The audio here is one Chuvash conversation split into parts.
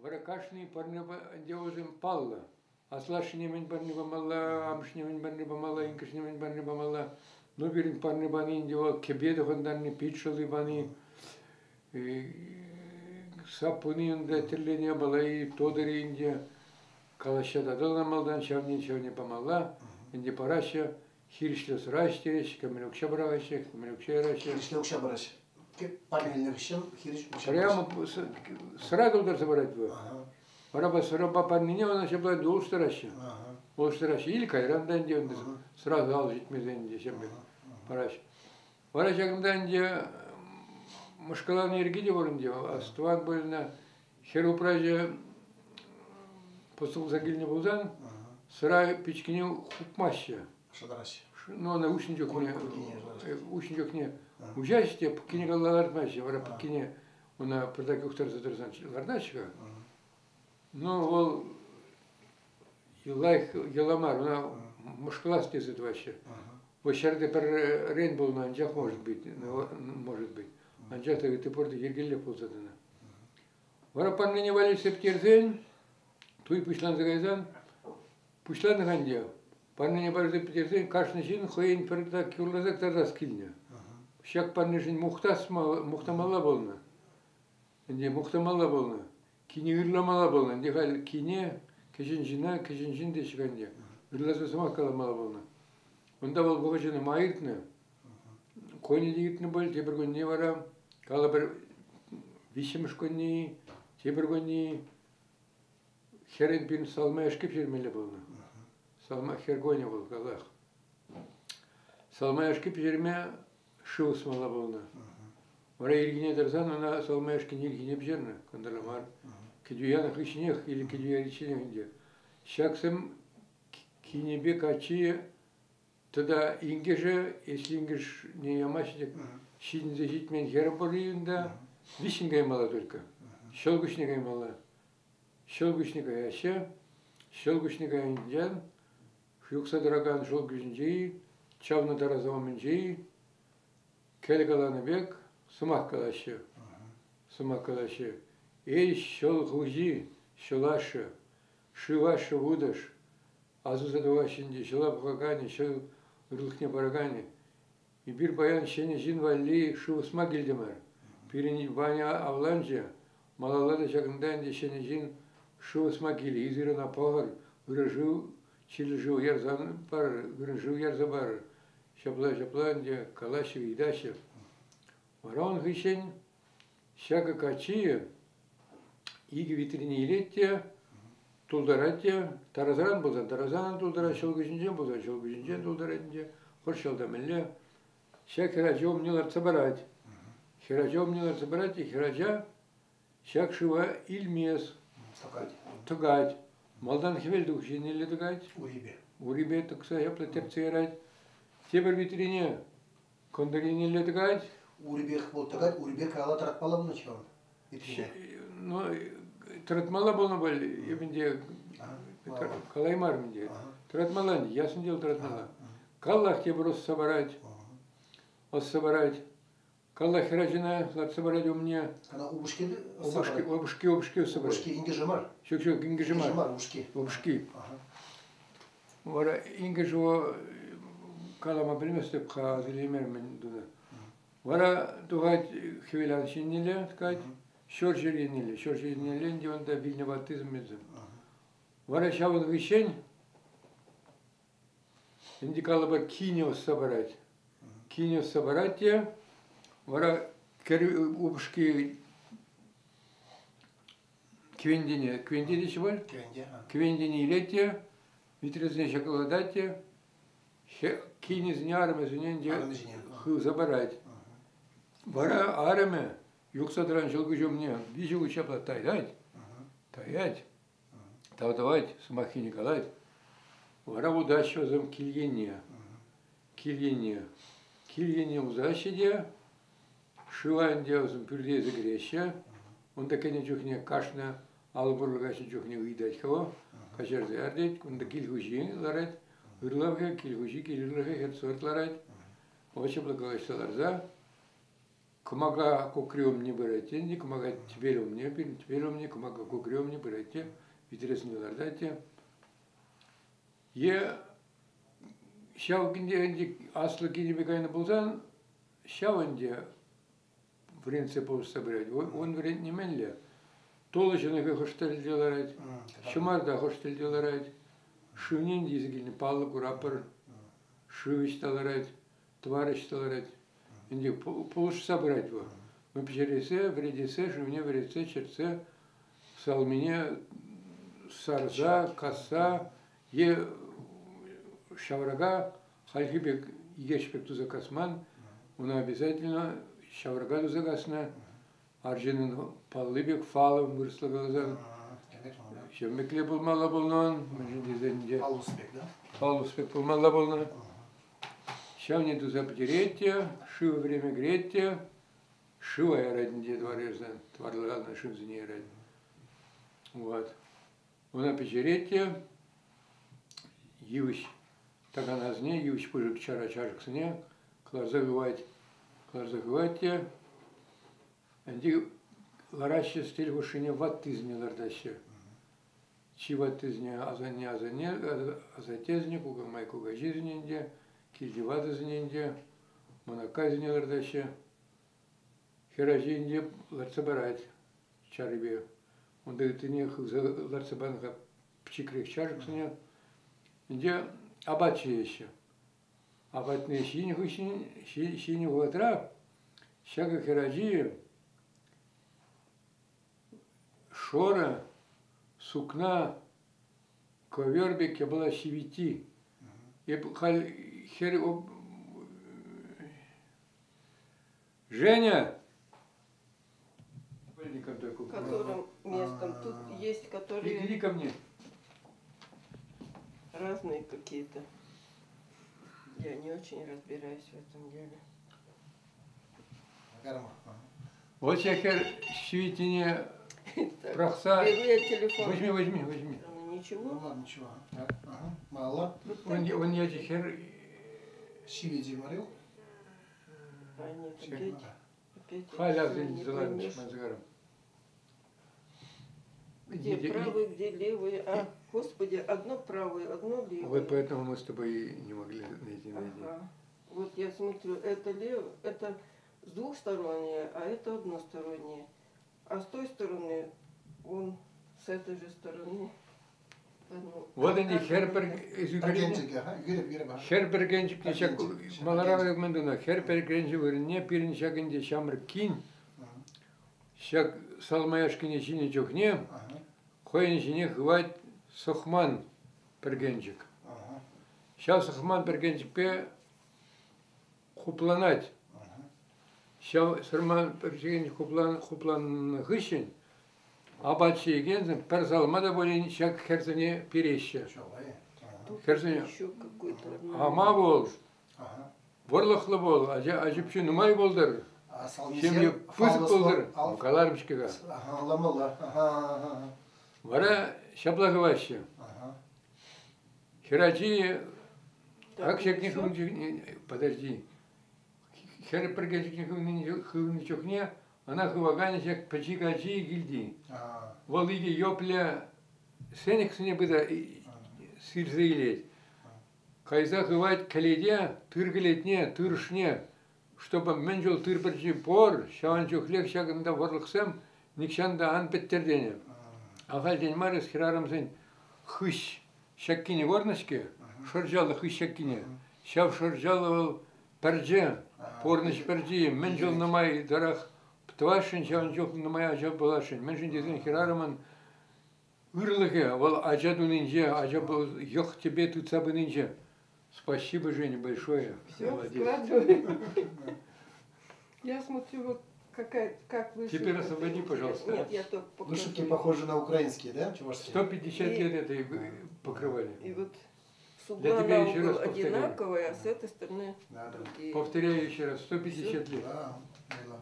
Вара кашни парне ӗнтӗ вӗсем паллӑ. Аслашшӗне мӗн парне памалла, амӑшне мӗн парне памалла, инкӗшне мӗн парне памалла. Ну, пирӗн парне пани ӗнтӗ вӑл кӗпе тӑхӑнтарни, пит шӑлли пани, саппуни ӗнтӗ тӗрленӗ япала-и, тотӑр-и ӗнтӗ. Калаҫса татӑлнӑ малтан ҫавне ҫавне памалла. Ӗнтӗ параҫҫӗ, хирӗҫле сӑра ӗҫтереҫҫӗ, кӗмӗл укҫа пӑрахаҫҫӗ, кӗмӗл укҫа яраҫҫӗ. Хирӗҫле укҫа параҫҫӗ. Парнеленӗ хыҫҫӑн хирӗҫ укҫа Прямо сӑра тултарса парать вӑл. Вара сӑрапа парнине ӑна ҫапла ӗнтӗ улӑштараҫҫӗ. Улӑштараҫҫӗ. Или кайран та ӗнтӗ ӗнтӗ сразу ал ҫитмесен ӗнтӗ ҫав пек параҫҫӗ. Вара ҫакӑнта ӗнтӗ мӑшкӑланӑ йӗрки те пур ӗнтӗ. Астӑван пулнӑ хӗр упраҫӗ пӑсӑлса килнӗ пулсан сӑра пичкине хупмаҫҫӗ. Шӑтараҫҫӗ. Ну, ӑна уҫнӑ чухне уҫнӑ чухне уҫаҫҫӗ те пӗккине калла лартмаҫҫӗ. Вара пӗккине ӑна пӗртак юхтарса тӑрсан лартаҫҫӗ-ха. Ну, вӑл лайӑх йӑла мар, ӑна мӑшкӑлас тесе тӑваҫҫӗ. Вӑл ҫӗрте пӗррен пулнӑ, анчах может быть, может быть. Анчах та ытти пурте йӗркеллех пулса тӑнӑ. Вара парнене валеҫсе пӗтерсен, туй пуҫланса кайсан, пуҫланӑ-ха ӗнтӗ. Парнене парса пӗтерсен кашни ҫын хӑйӗн пӗр так юрласа кӑтартас килнӗ. Ҫак парнешӗн мухтас мухтамалла пулнӑ. Ӗнтӗ мухтамалла пулнӑ. Кине ырламалла пулнӑ. Ӗнтӗ халь кине, кӗҫӗн ҫынна, кӗҫӗн ҫын теҫҫӗ ӗнтӗ. Ырласа сӑмах каламалла пулнӑ. Унта вӑл вӑхӑчӗ нумай иртнӗ. Кунӗ те иртнӗ пуль, тепӗр кунне вара, калӑпӑр, виҫҫӗмӗш кунне, тепӗр кунне хӗрӗн пин салма яшки пӗҫермелле пулнӑ. Салма хӗр кунӗ вӑл, калах. Салма яшки пӗҫерме шыв ӑсмалла пулнӑ. Вара ирхине тӑрсан ӑна салма яшкине ирхине пӗҫернӗ, кӑнтӑрла мар. Кӗтӳ янӑ хыҫҫӑнах или кӗтӳ яричченех ӗнтӗ. Ҫаксем кинӗпе каччи тата инкӗшӗ, если инкӗшне ямаҫҫӗ тӗк, ҫитӗнсе ҫитмен хӗрӗ пур-и унта, виҫҫӗн каймалла только. Ҫӑл куҫне каймалла. Ҫӑл куҫне каяҫҫӗ. Ҫӑл куҫне кайнинчен юхса тӑракан шӑл куҫӗнче-и, чавнӑ тараса умӗнче-и, кӗл каланӑ пек сӑмах калаҫҫӗ. Сӑмах калаҫҫӗ. Эй, ҫӑл хуҫи, ҫӑл ашшӗ, шыв ашшӗ вутӑш, асӑнса тухаҫҫӗ ӗнтӗ ҫӑла пӑхаканӗ, ҫӑл ырлӑхне параканӗ. Эпир паян ҫӗнӗ ҫын валли шыв ӑсма килтӗмӗр. Пирӗн Ваня авланчӗ, малалла та ҫакӑнта ӗнтӗ ҫӗнӗ ҫын шыв ӑсма килӗ. Эсир ӑна пӑхӑр, ырӑ шыв, чирлӗ шыв ярса парӑр, ырӑ шыв ярса парӑр. Ҫапла-ҫапла ӗнтӗ калаҫҫӗ, ыйтаҫҫӗ. Вара ун хыҫҫӑн ҫакӑ каччийӗ икӗ витрине илет те, тултарать те, тарасран пулсан тарасан тултарать, ҫӑлкуҫӗнчен пулсан ҫӑлкуҫӗнчен тултарать ӗнтӗ, хӑш ҫӑлта мӗнле. Ҫак хӗрача умне лартса парать. Хӗрача умне лартса парать те хӗрача ҫак шыва илмес. Тӑкать. Тӑкать. Малтан хӗвел тухӑҫ еннелле тӑкать. Урипе. Урипе тӑкса ҫапла тӗртсе ярать. Тепӗр витрине кӑнтӑр еннелле тӑкать. Урипех вӑл тӑкать, урипе каялла тӑратмалла пулнӑ-ҫке ун витрине. Ну, тӑратмалла пулнӑ пуль, эпӗ те калаймарӑм ӗнтӗ. Тӑратмалла ӗнтӗ, ясн дел тӑратмалла. Каллах тепӗр ӑсса парать. Ӑсса парать. Каллах хӗрачана лартса парать умне. Ана упӑшки упӑшки, упӑшки, упӑшки ӑсса парать. Упӑшки инкӗшӗ мар. Ҫук, ҫук, инкӗшӗ мар. мар, упӑшки. Упӑшки. Вара инкӗшӗ калама пӗлместӗп-ха, асилеймерӗм мӗн тунӑ. Вара тухать хӗвеланӑҫ еннелле, тӑкать, ҫурҫӗр еннелле. Ҫурҫӗр еннелле ӗнтӗ унта вилнӗ ваттисем вӗсем. Вара ҫавӑн хыҫҫӑн ӗнтӗ калӑпӑр кинӗ ӑсса парать. Кинӗ ӑсса парать те вара кӗрӳ упӑшки кӗвентене, кӗвенте теҫҫӗ пуль? Кӗвенте. Кӗвентене илет те, витресене ҫакӑлтатать те, кинӗсене, арӑмӗсене ӗнтӗ хывса парать. Вара арӑмӗ юхса тӑран ҫӑлкуҫ умне виҫӗ хут ҫапла таять, таять, тав тӑвать, сӑмаххине калать. Вара утаҫҫӗ вӗсем кил енне. Кил енне. Кил енне усаҫҫӗ те шыва ӗнтӗ вӗсем пӳрте илсе кӗреҫҫӗ. Унта кӗнӗ чухне кашни алӑ пурлӑ каҫнӑ чухне ыйтать-ха вӑл, каҫарса яр тет. Кунта кил хуҫи ларать, ырлӑхӗ, кил хуҫи кил ырлӑхӗ хӗрсорт ларать. Вӑл ҫапла калаҫса ларса. Кӑмака кукри умне пырать те, кӑмака тӗпел умне, пирӗн тӗпел умне, кӑмака кукри умне пырать те, витресене лартать те. Е ҫав ӗнтӗ аслӑ кинӗпе кайнӑ пулсан, ҫав ӗнтӗ вӗрентсе пулӑшса пырать. Ун вӗрентни мӗнле? Тулӑ ҫӑнӑхӗ хӑш тӗлте ларать, ҫӑмарта хӑш тӗлте ларать, шывне илсе килнӗ паллӑ кураппӑр, шыв ӑҫта ларать, тӑвар ӑҫта ларать. Ӗнтӗ пулӑшса пырать вӑл. Ну, пӗҫересе, вӗретесе, шывне вӗретсе, чӗртсе, салмине сарса, касса е ҫаврака хальхи пек икеш пек туса касман, ӑна обязательно ҫаврака туса каснӑ, арҫыннӑн палли пек фалӑ вырӑсла каласан. Ҫеммекле пулмалла пулнӑ ун, мӗншӗн тесен те Фалус пек, да? Фалус пек пулмалла пулнӑ. Ҫавне туса пӗтерет те, шыв время кӗрет те, шыва ярать ӗнтӗ тӑвар ярсан, тӑварлакан шывсене ярать. Вот. Ӑна пӗҫерет те йывӑҫ таканасене, йывӑҫ пысӑк чара чашӑксене кӑларса хывать. Кӑларса хывать те ӗнтӗ лараҫҫӗ сӗтел хушшине ваттисене лартаҫҫӗ. Чи ваттисене асанне асанне асаттесене, кукамай кукаҫисене ӗнтӗ, килти ватӑсене ӗнтӗ, мӑнаккасене лартаҫҫӗ. Хӗр ачи ӗнтӗ лартса парать чарипе. Унта ыттине хывса лартса панӑ-ха пӗчӗкрех чашӑксене. Ӗнтӗ апат ҫиеҫҫӗ. Апатне ҫинӗ хыҫҫӑн ҫинӗ вӑхӑтра ҫакӑ хӗрачи шорӑ сукна ковер пек япала ҫивитти. Эп халь хӗр Женя! Которым местом. Тут есть, которые... Иди ко мне. Разные какие-то. Я не очень разбираюсь в этом деле. Вот я хер ҫивиттине пӑрахса... Возьми, возьми, возьми. Ничего? Ну ладно, ничего. Ага. Мало. Он ячӗ хӗр... Ҫивӗчӗ мар-и? А нет, опять, опять Халь всё, асӑнчӗ не Золотич поймешь. Мансыгаров. Где правый, где левый. А, господи, одно правое, одно левое. Вот поэтому мы с тобой и не могли найти. найти. Ага. Вот я смотрю, это левое, это с двухстороннее, а это одностороннее. А с той стороны он с этой же стороны. Ну, Вот как- они как хӗр это? пӗр Пӗркенчӗк, ага. Ӳкерӗп, ӳкерӗп, ага. Хӗр пӗркенчӗкне ҫак Пӗркенчӗк, маларах мӗн тунӑ? Хӗр пӗркенчӗк вырӑнне пирӗн ҫак ӗнтӗ ҫамрӑк кин ҫак салма яшкине ҫинӗ чухне хӑйӗн ҫине хывать сӑхман пӗркенчӗк. Ҫав сӑхман пӗркенчӗкпе хупланать. Ҫав сӑрман пӗркенчӗк хупланнӑ хыҫҫӑн апат ҫиекенсем пӗр салма та пулин ҫак хӗрсене переҫҫӗ. Тут Хӗрсене еще какой-то ама вӑл, вӑрлӑхлӑ пул, ача ачипчи нумай пултӑр, А ҫемье салмисем пысӑк пултӑр, фаллӑслӑ. каларӑм-ҫке-ха. Ага, ламалла. Ага, ага, Вара ҫапла хываҫҫӗ. ага. Хӗрачи Так, ак ҫакне всё? хывнӑ подожди. Хӗр пӗркенчӗкне хывнӑ чухне ӑна хываканӗ ҫак пӗчӗк ачи килти. А, Вӑл икӗ йопле сенӗксене пыта сирсе илет. Кайса хывать кӗлете, тыр кӗлетне, тырӑшне, чтобы мӗн чул тыр пӗрчи пор, ҫавӑн чухлех ҫакӑнта вӑрлӑхсем нихҫан та ан пӗттӗр тенӗ. Ахальтен мар эс хӗрарӑмсен хыҫ ҫаккине курнӑ-ҫке, шӑрҫаллӑ хыҫ ҫаккине. Ҫав шӑрҫаллӑ вӑл пӗрчӗ, пурнӑҫ пӗрчи, мӗн чул нумай тӑрах тӑвасшӑн, ҫавӑн чухлӗ нумай ача пуласшӑн. Мӗншӗн тесен хӗрарӑмӑн ырлӑхӗ вӑл ача тунинче, ача йӑх тӗпе тытса пынинче. Спасибо, Женя, большое. Все, Молодец. складываю. Я смотрю, вот какая, как вышивка. Теперь освободи, пожалуйста. Нет, я только покажу. Вышивки похожи на украинские, да, чувашские? 150 лет это и покрывали. И вот с Для угла тебя на еще угол раз повторяю. одинаковые, а с этой стороны Да, да. другие. Повторяю еще раз, 150 лет. Да, вӑйлӑ.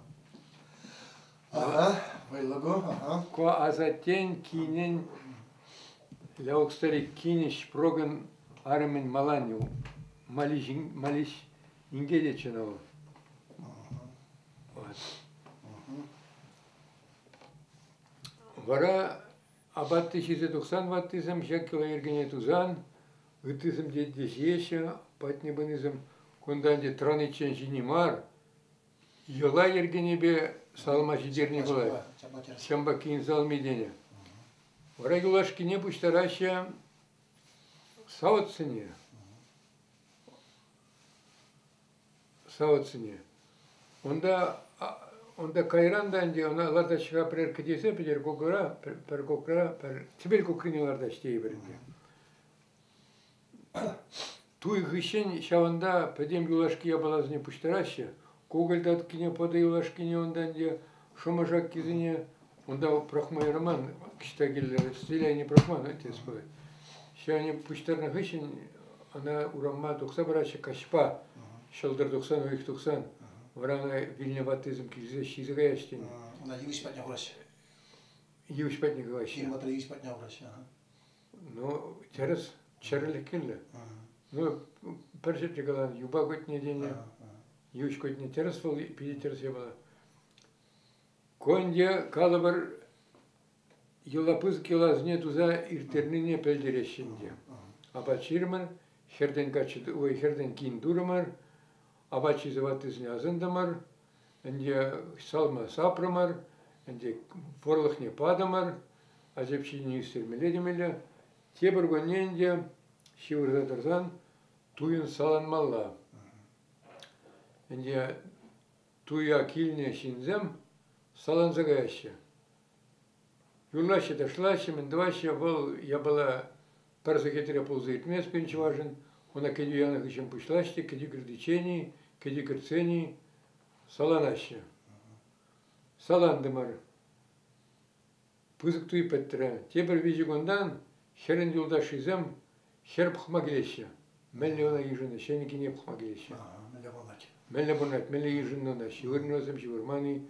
Ага, вӑйлӑ ага. Ку асаттен кинӗн Ляук старик кинӗ Ҫпрокӑн арӑмӗн Маланью Малиҫ, Малиҫ инке тетчӗ ӑна вӑл. Вот. Вара апат ҫисе тухсан ваттисем ҫак йӑла-йӗркене тусан, ыттисем те ҫиеҫҫӗ, патне пынисем кунта ӗнтӗ тӑраниччен ҫини мар, йӑла-йӗркенепе салма ҫитерни пулать. Ҫавӑнпа кин салми тенӗ. Вара юлашкине пуҫтараҫҫӗ савӑтсене. Савӑтсене. Унта унта кайран та ӗнтӗ ӑна лартаҫҫӗ-ха пӗрер кӗтесе пӗтер кукӑра, пӗр кукра, пӗр тӗпел кукрине лартаҫ тейӗпӗр ӗнтӗ. Туй хыҫҫӑн ҫавӑнта пӗтӗм юлашки япаласене пуҫтараҫҫӗ. Кукӑль таткине, пӑтӑ юлашкине унта ӗнтӗ, шӑмӑ-шаккисене унта пӑрахма юраман, ӑҫта кирлӗ, сӗтел айне пӑрахман тес пулать. Ҫавне пуҫтарнӑ хыҫҫӑн ӑна урамма тухса параҫҫӗ каҫпа. Ҫӑлтӑр тухсан, уйӑх тухсан вара ӑна вилнӗ ваттисем килсе ҫисе каяҫ тенӗ. Ӑна йывӑҫ патне хураҫҫӗ. Йывӑҫ патне калаҫҫӗ. Ҫырматра йывӑҫ патне хураҫҫӗ. Ну, тӗрӗс, чӗрӗлӗх кирлӗ. Ну, пӗр ҫӗрте каланӑ, юпа кутне тенӗ, йывӑҫ кутне тӗрӗс вӑл, питӗ тӗрӗс япала. Ку ӗнтӗ, калӑпӑр, йӑла пысӑк йӑласене туса ирттернине пӗлтереҫҫӗ ӗнтӗ. Апат ҫирӗмӗр, хӗртен каччӑ, ой, хӗртен кин турӑмӑр, апат ҫисе ваттисене асӑнтӑмӑр, ӗнтӗ салма сапрӑмӑр, ӗнтӗ вӑрлӑхне патӑмӑр, ачапчине ӳстермелле темелле. Тепӗр кунне ӗнтӗ ҫывӑрса тӑрсан туйӑн саланмалла. Ӗнтӗ туя килнӗ ҫынсем саланса каяҫҫӗ. Юрлаҫҫӗ, ташлаҫҫӗ, мӗн тӑваҫҫӗ, вӑл япала пӗр сехетре пулса иртмест пирӗн чӑвашӑн. Ӑна кӗтӳ янӑ хыҫҫӑн пуҫлаҫҫӗ те кӗтӳ кӗртиччен-и, кӗтӳ кӗртсен-и саланаҫҫӗ. Салантӑмӑр. Пысӑк туй пӗтрӗ. Тепӗр виҫӗ кунтан хӗрӗн юлташшисем хӗр пӑхма килеҫҫӗ. Мӗнле ӑна йышӑннӑ, ҫӗнӗ кине пӑхма килеҫҫӗ. Мӗнле пурӑнать? Мӗнле пурӑнать, мӗнле йышӑннӑ ӑна, ҫывӑрнӑ вӗсем, ҫывӑрман-и,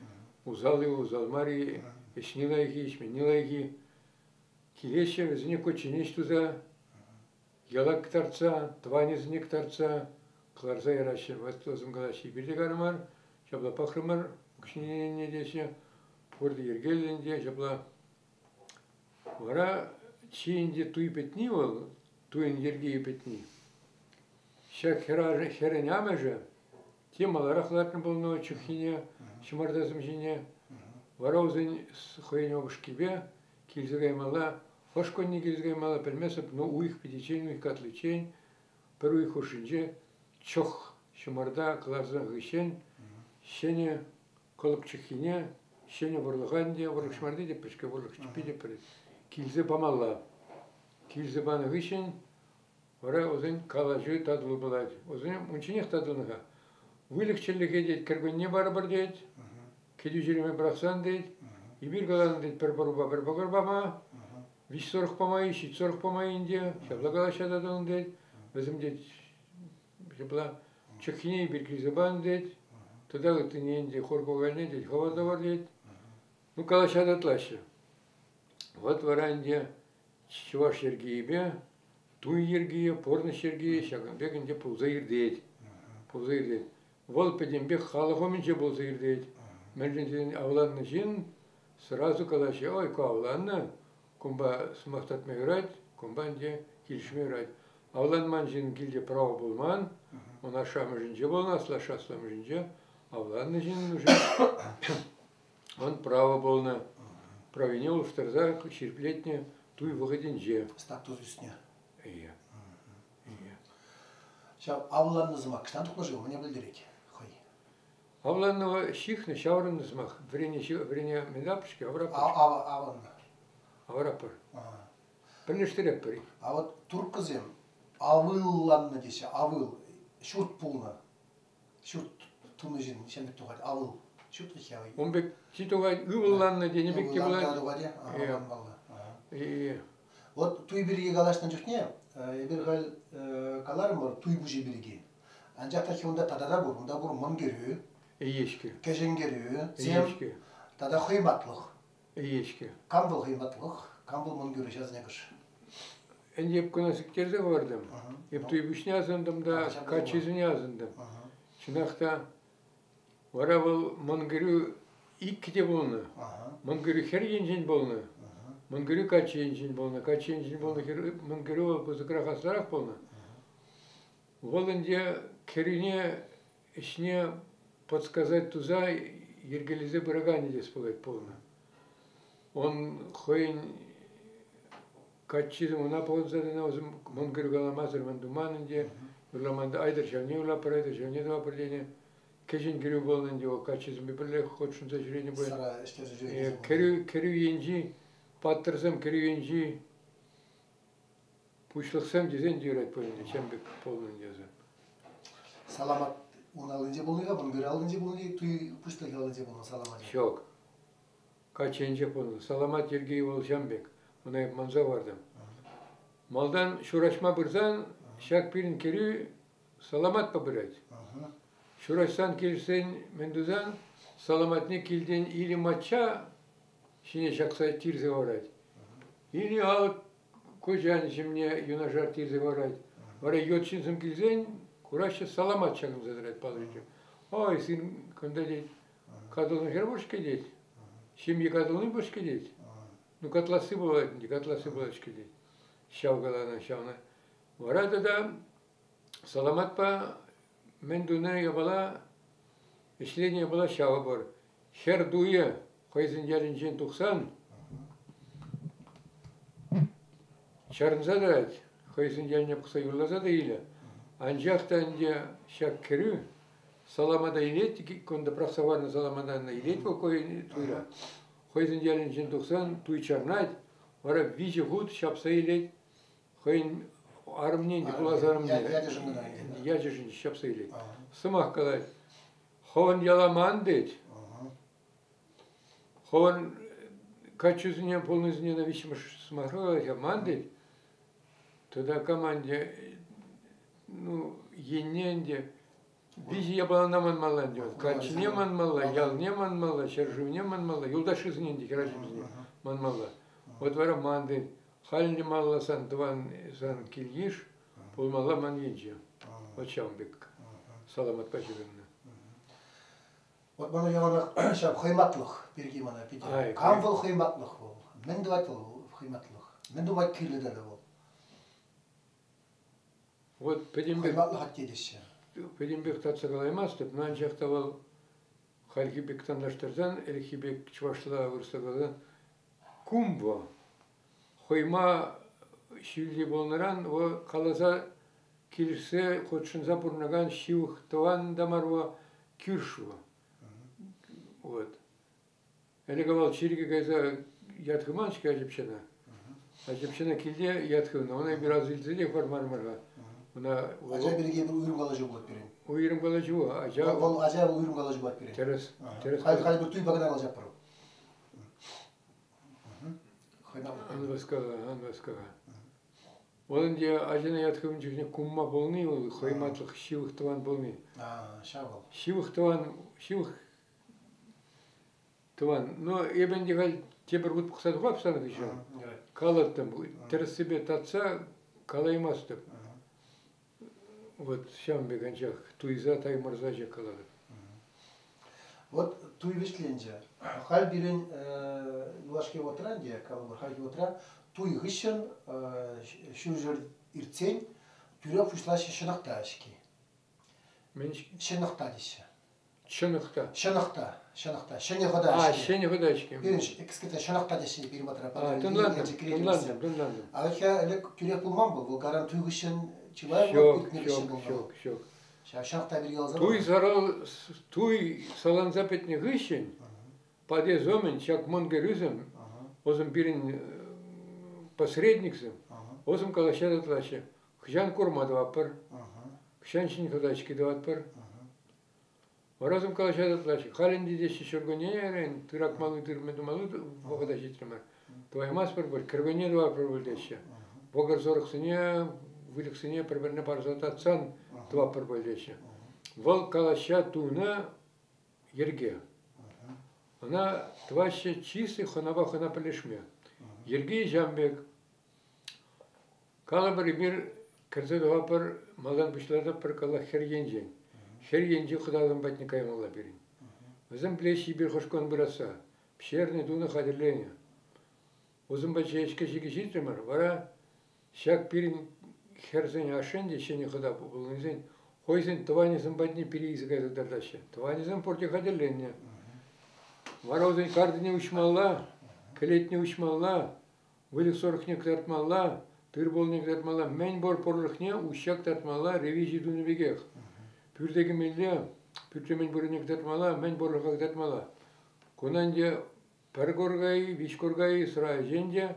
усал-и, усал мар-и, ӗҫни лайӑх-и, ӗҫменни лайӑх-и. Килеҫҫӗ, вӗсене кучченеҫ туса, яла кӑтартса, тӑванӗсене кӑтартса кӑларса яраҫҫӗ. Ватӑсем калаҫҫӗ, эпир те карӑмар, ҫапла пӑхрӑмӑр, укҫине теҫҫӗ, пурте йӗркеллӗ ӗнтӗ, ҫапла. Вара чи ӗнтӗ туй пӗтни вӑл, туйӑн йӗрки пӗтни, ҫак хӗрӗн амӑшӗ те маларах лартнӑ пулнӑ чӑххине, ҫӑмартасем ҫине. Вара вӗсен хӑйӗн упӑшкипе килсе каймалла, хӑш кунне килсе каймалла пӗлместӗп, но уйӑх пӗтиччен, уйӑх катличчен, пӗр уйӑх хушшинче чӑх ҫӑмарта кӑларса хыҫҫӑн ҫӗнӗ кӑлӑк чӑххине ҫӗнӗ вӑрлӑха ӗнтӗ, вӑрлӑх ҫӑмарти те пӗчӗк, вӑрлӑх чӗппи те пӗр килсе памалла. Килсе панӑ хыҫҫӑн вара вӗсен калаҫу татӑлу пулать. Вӗсем унчченех татӑлнӑ-ха. Выльӑх-чӗрлӗхе тет, кӗркунне парӑпӑр тет, кӗтӳ ҫӳреме пӑрахсан тет, эпир каланӑ тет пӗр пӑрупа пӗр вӑкӑр пама, виҫ сорок пама-и, ҫич сорок пама-и ӗнтӗ, ҫапла калаҫҫа татӑлнӑ тет. Вӗсем тет ҫапла чӑххине эпир килсе панӑ тет, тата ыттине ӗнтӗ хур кукальне тет, хӑвӑр тӑвӑр тет. Ну, калаҫа татлаҫҫӗ. Вот вара ӗнтӗ чӑваш йӗркийӗпе туй йӗркийӗ, пурнӑҫ йӗркийӗ ҫакӑн пек ӗнтӗ пулса иртет. Пулса иртет. Вӑл пӗтӗмпех халӑх умӗнче пулса иртет. Мӗншӗн тесен авланнӑ ҫын сразу калаҫҫӗ, ой, ку авланнӑ, кунпа сӑмах татма юрать, кунпа ӗнтӗ килӗшме юрать. Авланман ҫын килте право пулман, ун ашшӗ-амӑшӗнче пулнӑ, аслашшӗ асламӑшӗнче авланнӑ ҫын уже он право пулнӑ. Правине улӑштарса ҫирӗплетнӗ туй вӑхӑтӗнче. Статус ӳснӗ. Ие. Ие. Ҫав авланнӑ сӑмах ӑҫтан тухнӑ-ши вӑл? Мӗне пӗлтерет хӑй? Авланнӑ ҫыхнӑ, ҫаврӑннӑ сӑмах. Вӗрене, вӗрене мӗн лапӑшки, аврапӑр. Авланнӑ. Аврапӑр. Пӗрлештеретпӗр. А вот турккӑсем авылланнӑ теҫҫӗ. Авыл. Ҫурт пулнӑ. Ҫурт тунӑ ҫын ҫын пек тухать. Авыл. Ҫурт вӗт Ун пек чи тухать, ывӑлланнӑ тенӗ пек те пулать. Тухать, авланмалла. Вот туй пирки калаҫнӑ чухне эпир халь каларӑмӑр туй пуҫӗ пирки. Анчах та унта тата та пур. Унта пур мӑн кӗрӳ, Ӗҫкӗ. кӗҫӗн кӗрӳ, сем тата хӑйматлӑх. Ӗҫкӗ. Кам вӑл хӑйматлӑх? Кам вӑл мӑн кӗрӳ? Ҫавсене кӑш. Ӗнтӗ эп кӑна сиктерсе хӑвартӑм. Эп туй пуҫне асӑнтӑм та каччисене асӑнтӑм. Чӑнах та вара вӑл мӑн кӗрӳ иккӗ те пулнӑ. Мӑн кӗрӳ хӗр енчен пулнӑ. Мӑнкӗрӳ каччӑ енчен пулнӑ. Каччӑ енчен пулнӑ хӗр Мӑнкӗрӳ вӑл пысӑкрах аслӑрах пулнӑ. Вӑл ӗнтӗ кӗрӳне ӗҫне подсказать туса йӗркелесе пыраканӗ тес пулать пулнӑ. Он хӑйӗн каччисем ӑна пӑхӑнса тӑнӑ, вӗсем мӑнкӑр каламасӑр мӗн туман ӗнтӗ, юрламан та айтӑр ҫавне юрлатпӑр, айтӑр ҫавне тӑватпӑр тенӗ. Кӗҫӗн кӗрӳ пулнӑ ӗнтӗ вӑл каччӑсемпе пӗрле хутшӑнса ҫӳренӗ пуль. Сӑра ӗҫтерсе ҫӳренӗ. Кӗрӳ, кӗрӳ енчи паттӑрсем, кӗрӳ енчи пуҫлӑхсем тесен те юрать пуль ӗнтӗ, чем пек пулнӑ ӗнтӗ вӗсем. Саламат ун аллинче пулнӑ-ха, мӑнкӑр аллинче пулнӑ, туй пуҫлӑхӗ аллинче пулнӑ саламачӗ. Ҫук. Каччӑ енче пулнӑ. Саламат Сергей вӑл ҫам пек. Ӑна эп манса хӑвартӑм. Малтан ҫураҫма пырсан ҫак пирӗн кӗрӳ саламатпа пырать. Ҫураҫсан килсен мӗн тусан саламатне килтен или мачча ҫине ҫакса тирсе хӑварать, или алӑк куҫан ҫумне юнашар тирсе хӑварать. Вара ют ҫынсем килсен кураҫҫӗ саламат ҫакӑнса тӑрать палӑрчӗ. Ой, сын кунта тет, катӑлнӑ хӗр пур-ҫке тет. Ҫемье катӑлни пур-ҫке тет. Ну, катласси пулать ӗнтӗ, катласси пулать-ҫке тет. Ҫав каланӑ ҫавна. Вара тата Саламатпа мӗн тунӑ япала, ӗҫленӗ япала ҫавӑ пур. Хӗр туйӗ хӑйсен ялӗнчен тухсан чарӑнса тӑрать, хӑйсен ялне пӑхса юрласа та илӗ. Анчах та ӗнтӗ ҫак кӗрӳ саламата илет, кунта пӑрахса хӑварнӑ саламатана илет вӑл туйра. Хӑйсен ялӗнчен тухсан туй чарнать, вара виҫӗ хут ҫапса илет, хӑйӗн арӑмне ӗнтӗ, пулас арӑмне ячӗшӗн ҫапса илет. Сӑмах калать, хӑвӑн яла тет. Хӑвӑн каччусене пулнисене на виҫҫӗмӗш сӑмахра калать, ман тет. Тата команде ну, енне ӗнтӗ виҫӗ япалана манмалла ӗнтӗ. Каччине манмалла, ялне манмалла, ҫӗршывне манмалла, юлташӗсене ӗнтӗ, хӗрачӑмсене манмалла. Вот вара ман тет, халь ӗнтӗ малла сан тӑван сан кил-йыш пулмалла ман енче. Вот ҫавӑн пек саламатпа ҫыхӑннӑ. Вот мана яланах ҫав хӑйматлӑх пирки мана питӗ. Кам вӑл хӑйматлӑх вӑл? Мӗн тӑвать вӑл хӑйматлӑх? Мӗн тума кирлӗ тата вӑл? Вот пӗтӗмпех Хӑйматлӑх атте теҫҫӗ. Пӗтӗмпех татса калаймастӑп, но анчах та вӑл хальхи пек танлаштарсан, ӗлӗкхи пек чӑвашла вырӑсла каласан, кум вӑл. Хӑйма ҫӳлти пулнӑран вӑл каласа килӗшсе хутшӑнса пурӑнакан ҫывӑх тӑван та мар вӑл, кӳрш вӑл. Вот. Ӗлӗк авал чиркӗ кайса ят хывман-ҫке Ачӑпчана. Ачӑпчана килте ят хывнӑ. Ӑна эпир аса илсе те хӑвармарӑмӑр-ха. Ӑна Ача пирки уйрӑм калаҫу пулать пирӗн. Уйрӑм калаҫу. Ача Вӑл ача уйрӑм калаҫу пулать пирӗн. Тӗрӗс. Тӗрӗс. Халь халь туйпа кӑна калаҫатпӑр. Ан васка-ха, ан васка-ха. Вӑл ӗнтӗ ачана ят хывнӑ чухне кумма пулни вӑл хӑйматлӑх ҫывӑх тӑван пулни. Ҫав вӑл. Ҫывӑх тӑван, ҫывӑх тӑван. Но эпӗ ӗнтӗ халь тепӗр хут пӑхса тухап сан хыҫҫӑн. Калӑттӑм, тӗрӗссипе татса калаймастӑп. Вот ҫавӑн пек анчах туйса таймӑрса ҫеҫ калатӑп. Вот туй вӗҫленчӗ. Халь пирӗн юлашки вӑхӑтра ӗнтӗ, калӑпӑр, хальхи вӑхӑтра туй хыҫҫӑн ҫурҫӗр иртсен тӳрех пуҫлаҫҫӗ ҫӑнӑхта ӗҫки. Мӗн Ҫӑнӑхта теҫҫӗ. Ҫӑнӑхта. Ҫӑнӑхта, ҫӑнӑхта, ҫӗнӗ хӑта ӗҫки. А, ҫӗнӗ хӑта ӗҫки. Пирӗн кӗскетсе ҫӑнӑхта теҫҫӗ пирӗн патра. Тӑнлантӑм, тӑнлантӑм, тӑнлантӑм. А вӗт-ха ӗлӗк тӳрех пулман вӑл, вӑл каран туй хыҫҫӑн чылай вӑхӑт иртнӗ хыҫҫӑн пулнӑ. Ҫук, ҫук. Ҫав ҫӑнӑхта пирки каласа Туй сарал, туй саланса пӗтнӗ хыҫҫӑн падез умӗн ҫак мӑн кӗрӳсем, вӗсем пирӗн посредниксем, вӗсем калаҫса татӑлаҫҫӗ. Хӑҫан курма тӑватпӑр, хӑҫан ҫӗнӗ хӑта ӗҫки тӑватпӑр. Варасем калаҫа ытлаҫҫӗ. Халь ӗнтӗ теҫҫӗ ҫуркуннерен тыракмалли тырмӗ тумалли вӑхӑта ҫитрӗмӗр. Тӑваймастпӑр пуль, кӗркунне тӑватпӑр пуль теҫҫӗ. Вӑкӑр-сурӑхсене, выльӑхсене пӗр-пӗрне парса татсан тӑватпӑр пуль теҫҫӗ. Вӑл калаҫҫа тунӑ йӗрке. Ӑна тӑваҫҫӗ чисти хӑнапа хӑна пӗрлешме. Йӗрки ҫавӑн пек. Калӑпӑр, эпир кӗрсе тухатпӑр, малтан пуҫласа пӗр каллах хӗр енчен. Хӗр енчи хӑталӑм патне каймалла пирӗн. Вӗсем пӗлеҫҫӗ эпир хӑш кун пырасса. Пӗҫернӗ, тунӑ, хатӗрленӗ. Усӑмпа ӗҫкӗ-ҫикӗ ҫитрӗмӗр, вара ҫак пирӗн хӗрсен ашшӗн те ҫӗнӗ хӑта пулнисен хӑйсен тӑванӗсем патне пире илсе кайса тӑратаҫҫӗ. Тӑванӗсем пурте хатӗрленнӗ. Вара вӗсен картине уҫмалла, кӗлетне уҫмалла, выльӑх-сурӑхне кӑтартмалла, тыр-пулне кӑтартмалла, мӗн пур пурлӑхне уҫҫа кӑтартмалла ревизи тунӑ пекех. Пӳрте кӗмелле, пӳртре мӗн пуррине кӑтартмалла, мӗн пурлӑха кӑтартмалла. Куна ӗнтӗ пӗр курка-и, виҫ курка-и сӑра ӗҫен те,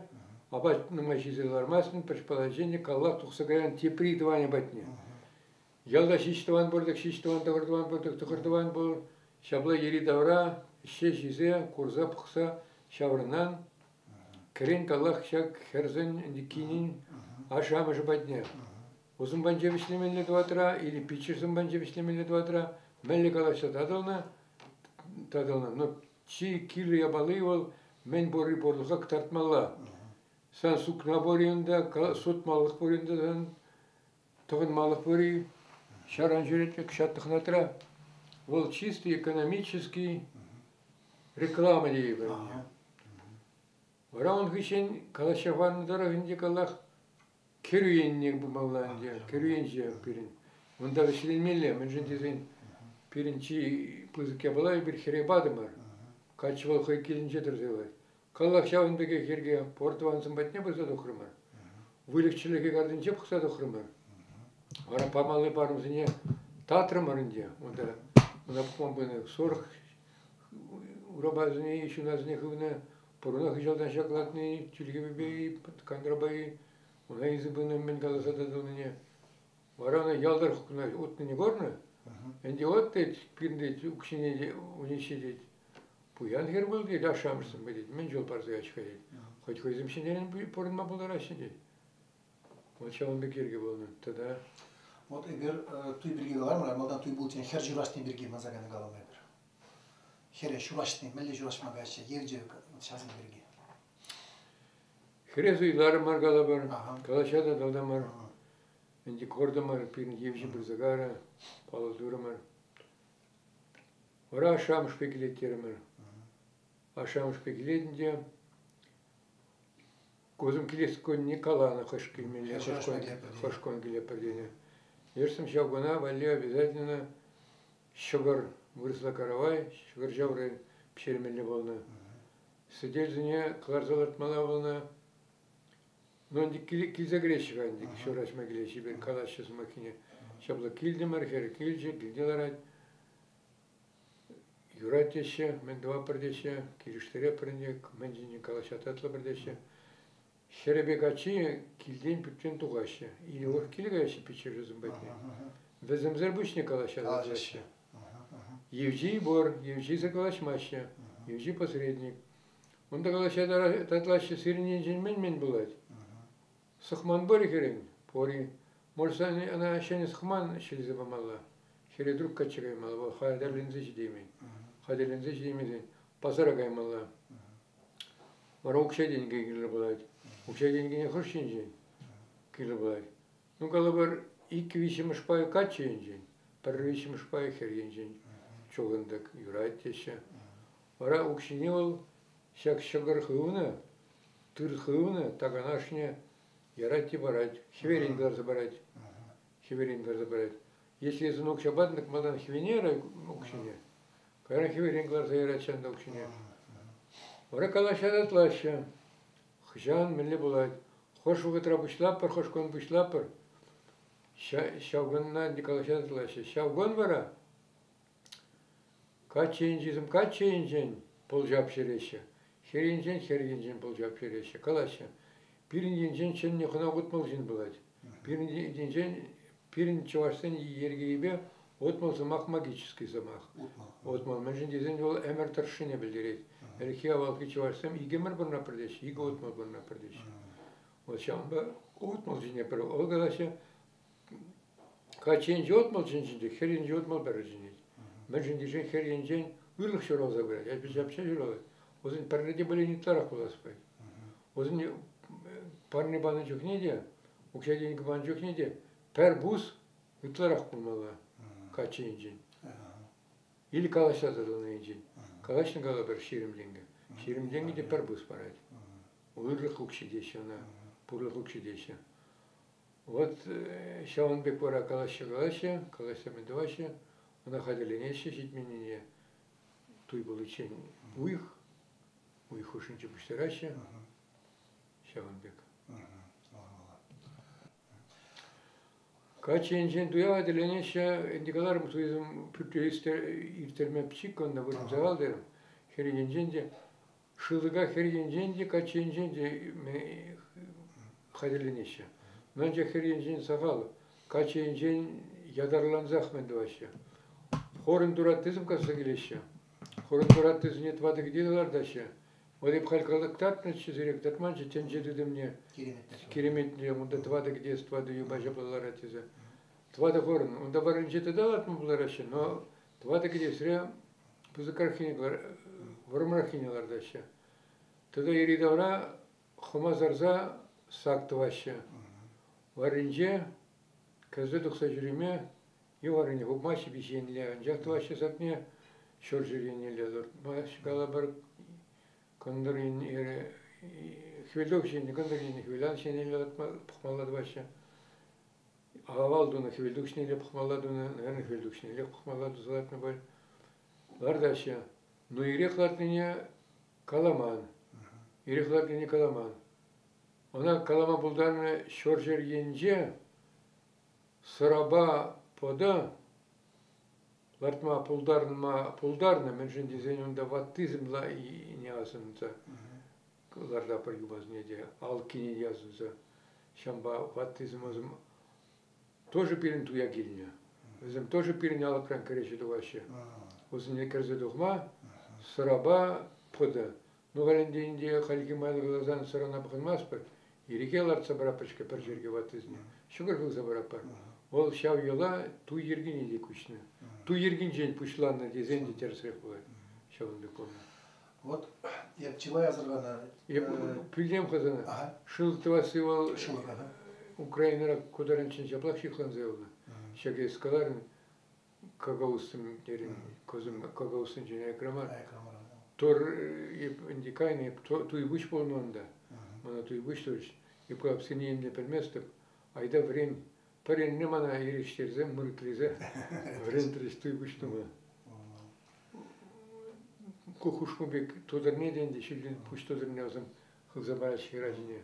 апат нумай ҫисе лармастӑн, пӗр шпала ӗҫен те каллах тухса каян тепри тӑванӗ патне. Ялта ҫич тӑван пур-тӑк, ҫич тӑван, тӑхӑр тӑван пур-тӑк, тӑхӑр тӑван пур. Ҫапла йӗри-тавра ӗҫсе ҫисе, курса пӑхса ҫаврӑнан кӗрен каллах ҫак хӗрсен кинин ашшӗ-амӑшӗ патне. Усӑм панче вӗҫлемелле тӑватра или пиччӗшсем панче вӗҫлемелле тӑватра мӗнле калаҫса татӑлнӑ, татӑлнӑ. Но чи кирлӗ япали вӑл мӗн пурри пурлӑха кӑтартмалла. Сан сукна пур-и унта, сутмалӑх пур-и унта сан, тӑхӑнмалӑх пур-и, ҫаран ҫӳрет пек ҫаттӑхнатра. Вӑл чистый экономический реклама тейӗпӗр. Вара ун хыҫҫӑн калаҫса панӑ тӑрӑх ӗнтӗ каллах кӗрӳ енне пымалла ӗнтӗ, кӗрӳ енче пирӗн. Унта вӗҫленмелле, мӗншӗн тесен пирӗн чи пысӑк япала эпир хӗре патӑмӑр. Каччӑ вӑл хӑй килӗнче тӑрса юлать. Каллах ҫавӑн пекех йӗрке пур тӑвансем патне пырса тухрӑмӑр. Выльӑх-чӗрлӗхе картинче пӑхса тухрӑмӑр. Вара памалли парӑмсене татрӑмӑр ӗнтӗ. Унта унта пӑхма пынӑ сурӑх урапасене, ҫунасене хывнӑ, пурӑна хыҫалтан ҫаклатни, тилхепепе-и, кантрапа-и, ӑна илсе пынӑ мӗн каласа татӑлнине. Вара ӑна ял тӑрӑх утнине курнӑ. Ӗнтӗ вот тет, пирӗн тет, укҫине униҫҫе тет. Пуян хӗр пул тет, ашшӗ-амӑшсемпе тет, мӗн чул парса ячӗ-ха тет. Хоть хӑйсем ҫӗнӗрен пурӑнма пултараҫҫӗ тет. Вот ҫавӑн пек йӗрке пулнӑ тата. Вот эпир туй пирки каларӑмӑр, малтан туй пулчӗ, хӗр ҫураҫни пирки манса кайнӑ калама эпир. Хӗре ҫураҫни, мӗнле ҫураҫма каяҫҫӗ, евчӗ ҫавсем пирки. Хӗре суйларӑмӑр калӑпӑр, калаҫа та тӑтӑмӑр. Ӗнтӗ куртӑмӑр, пирӗн евчӗ пырса карӗ, паллӑ турӑмӑр. Вара ашшӗ-амӑшпе килет терӗмӗр. Ашшӗ-амӑшпе килет ӗнтӗ. Кусем килес кунне каланӑ хӑш килмелле, хӑш кун килетпӗр тенӗ. Лешсем ҫав куна валли обязательно ҫӑкӑр, вырӑсла каравай, ҫӑкӑр ҫаври пӗҫермелле пулнӑ. Сӗтелсене кӑларса лартмалла пулнӑ. Ну, ӗнтӗ килсе кӗреҫҫӗ-ха ӗнтӗ, ҫураҫма килеҫҫӗ, эпир калаҫҫӗ сӑмаххине. Ҫапла килтӗмӗр, хӗр килчӗ, килте ларать. Юрать теҫҫӗ, мӗн тӑватпӑр теҫҫӗ, килӗштеретпӗр ӗнтӗ, мӗн ҫинчен калаҫса татлӑпӑр теҫҫӗ. Хӗрӗпе каччи килтен пӳртрен тухаҫҫӗ. Или урӑх киле каяҫҫӗ пиччӗшӗсем патне. Вӗсемсӗр пуҫне калаҫса татаҫҫӗ. Евчи пур, евчисӗр калаҫмаҫҫӗ. Евчи посредник. Унта калаҫса татлаҫҫӗ, сирӗн енчен мӗн-мӗн пулать? Сӑхман пур-и хӗрӗн? Пур-и. Может, ӑна ҫӗнӗ сӑхман ҫӗлесе памалла? Хӗре трук качча каймалла, вӑл хатӗрленсе ҫитеймен. Хатӗрленсе ҫитеймесен пасара каймалла. Вара укҫа-тенкӗ кирлӗ пулать. Укҫа-тенкӗне хӑш енчен кирлӗ пулать? Ну, калӑпӑр, иккӗ-виҫҫӗмӗш пайӗ каччӑ енчен, пӗр-виҫҫӗмӗш пайӗ хӗр енчен чухӑнтӑк юрать теҫҫӗ. Вара укҫине вӑл ҫак ҫӑкӑр хывнӑ, тыр хывнӑ таканашне ярать те парать, хӗверен кӑларса парать. Хӗверен кӑларса парать. Если эсӗ укҫа патӑн, малтан хӗвене ярать укҫине, кайран хӗверен кӑларса ярать ҫанта укҫине. Вара калаҫа татлаҫҫӗ. Хӑҫан мӗнле пулать? Хӑш вӑхӑтра пуҫлатпӑр, хӑш кун пуҫлатпӑр? Ҫав кунна калаҫа татлаҫҫӗ. Ҫав кун вара Каччӑ енчисем каччӑ енчен пӑлчап ҫӳреҫҫӗ, хӗр енчен хӗр енчен пӑлчап ҫӳреҫҫӗ. Калаҫҫӗ: пирӗн енчен чӗннӗ хӑна 60 ҫын пулать. Пирӗн енчен пирӗн чӑвашсен йӗркипе 60 сӑмах магический сӑмах. 60 мӗншӗн тесен вӑл ӗмӗр тӑршшӗне пӗлтерет. Ӗлӗкхи авалхи чӑвашсем икӗ ӗмӗр пурӑнатпӑр теҫҫӗ, икӗ 60 пурӑнатпӑр теҫҫӗ. Вот ҫавӑнпа 60 ҫине пӗр вӑл калаҫҫӗ, Каччӑ енче 60 чӗнчӗ те, хӗр енче 61 чӗнет. Мӗншӗн тесен хӗр енчен ырлӑх ҫуралса пырать, ача ҫуралать. Вӗсен пӗрре те пулин ытларах пулас пулать. Вӗсен парне панӑ чухне те, укҫа-тенкӗ панӑ чухне те пӗр пус ытларах пулмалла каччӑ енчен. Или калаҫса тӑнӑ енчен. Калаҫнӑ калӑпӑр 20 тенкӗ. 20 тенкӗ те пӗр пус парать. Ырлӑх укҫи теҫҫӗ ӑна, пурлӑх укҫи теҫҫӗ. Вот ҫавӑн пек вара калаҫҫӗ-калаҫҫӗ, калаҫса мӗн тӑваҫҫӗ, ӑна хатӗрленеҫҫӗ ҫитменнине туй пуличчен уйӑх, уйӑх хушшинче пуҫтараҫҫӗ. Ҫавӑн пек. Каччӑ енчен туя хатӗрленеҫҫӗ, ӗнтӗ каларӑм, туйсем пӳртре ирттерме пӗчӗк ӑннӑ вырӑн сахал терӗм. Хӗр енчен те, шылӑка хӗр енчен те, каччӑ енчен те хатӗрленеҫҫӗ. Анчах хӗр енчен сахал, каччӑ енчен ятарлансах мӗн тӑваҫҫӗ. Хорӑн тураттисем касса килеҫҫӗ. Хорӑн тураттисене тӑватӑ кӗтесе лартаҫҫӗ. Вот эп халь кӑтартнӑччӗ сире, кӑтартманччӗ тӗнче тытӑмне. Киреметне унта тӑватӑ кӗтес, тӑватӑ юпа ҫапла ларать тесе. Тӑватӑ хорӑн. Унта варринче тата лартма пултараҫҫӗ, но тӑватӑ кӗтесре пысӑкраххине, вӑрӑмраххине лартаҫҫӗ. Тата йӗри-тавра хӑма сарса сак тӑваҫҫӗ. Варринче кӗрсе тухса ҫӳреме йывӑррине хупмаҫҫӗ виҫенле, анчах тӑваҫҫӗ сакне ҫурҫӗр еннелле туртмаҫҫӗ калӑпӑр, кӑнтӑр енне, хӗвелтухӑҫ енне, кӑнтӑр енне хӗвеланӑҫ еннелле пӑхмалла тӑваҫҫӗ. Авал тунӑ хӗвелтухӑҫнелле пӑхмалла тунӑ, наверное, хӗвелтухӑҫнеллех пӑхмалла туса лартнӑ пуль. Лартаҫҫӗ. Ну, ирех лартнине каламан. Ирех лартнине каламан. Ӑна калама пултарнӑ ҫурҫӗр енче сӑрапа пӑтӑ лартма пултарма пултарнӑ, мӗншӗн тесен унта ваттисем не асӑнса лартапӑр юпасене те, алкине те асӑнса. Ҫавӑнпа ваттисем тоже пирӗн туя килнӗ. Вӗсем тоже пирӗн алӑкран кӗреҫе тухаҫҫӗ. Вӗсене кӗрсе тухма сӑрапа пӑтӑ. Ну, халь ӗнтӗ ӗнтӗ хальхи майлӑ каласан сӑрана пӑхӑнмастпӑр. Ирӗке лартса паратпӑр-ҫке пӗр чиркӳ ваттисене. Ҫӑкӑр хывса паратпӑр. Вӑл ҫав йӑла туй йӗркине те куҫнӑ. Туй йӗркинчен пуҫланнӑ тесен те тӗрӗсрех пулать. Ҫавӑн пек пулнӑ. Вот эп чылай асӑрханӑ. Эп пӳлтем-ха сана. Шыв тӑвасси вӑл Украинӑра ку таранччен ҫаплах ҫыхланса юлнӑ. Ҫак эс каларӑн, Кӑкӑлсем терӗн, кӑкӑлсенчен аякра мар. Тор ӗнтӗ кайнӑ, туй пуҫ пулнӑ унта. Мана туй пуҫ турӗҫ. Эп калапсене ӗнтӗ пӗлместӗп. Айта вӗрен. Пӗр эрне мана ерӗҫтерсе, мырӑклесе вӗрентрӗҫ туй пуҫ тума. Ку хушпу пек тутӑрне те ӗнтӗ ҫӳлтен пуҫ тутӑрне вӗсем хывса параҫҫӗ хӗрачине.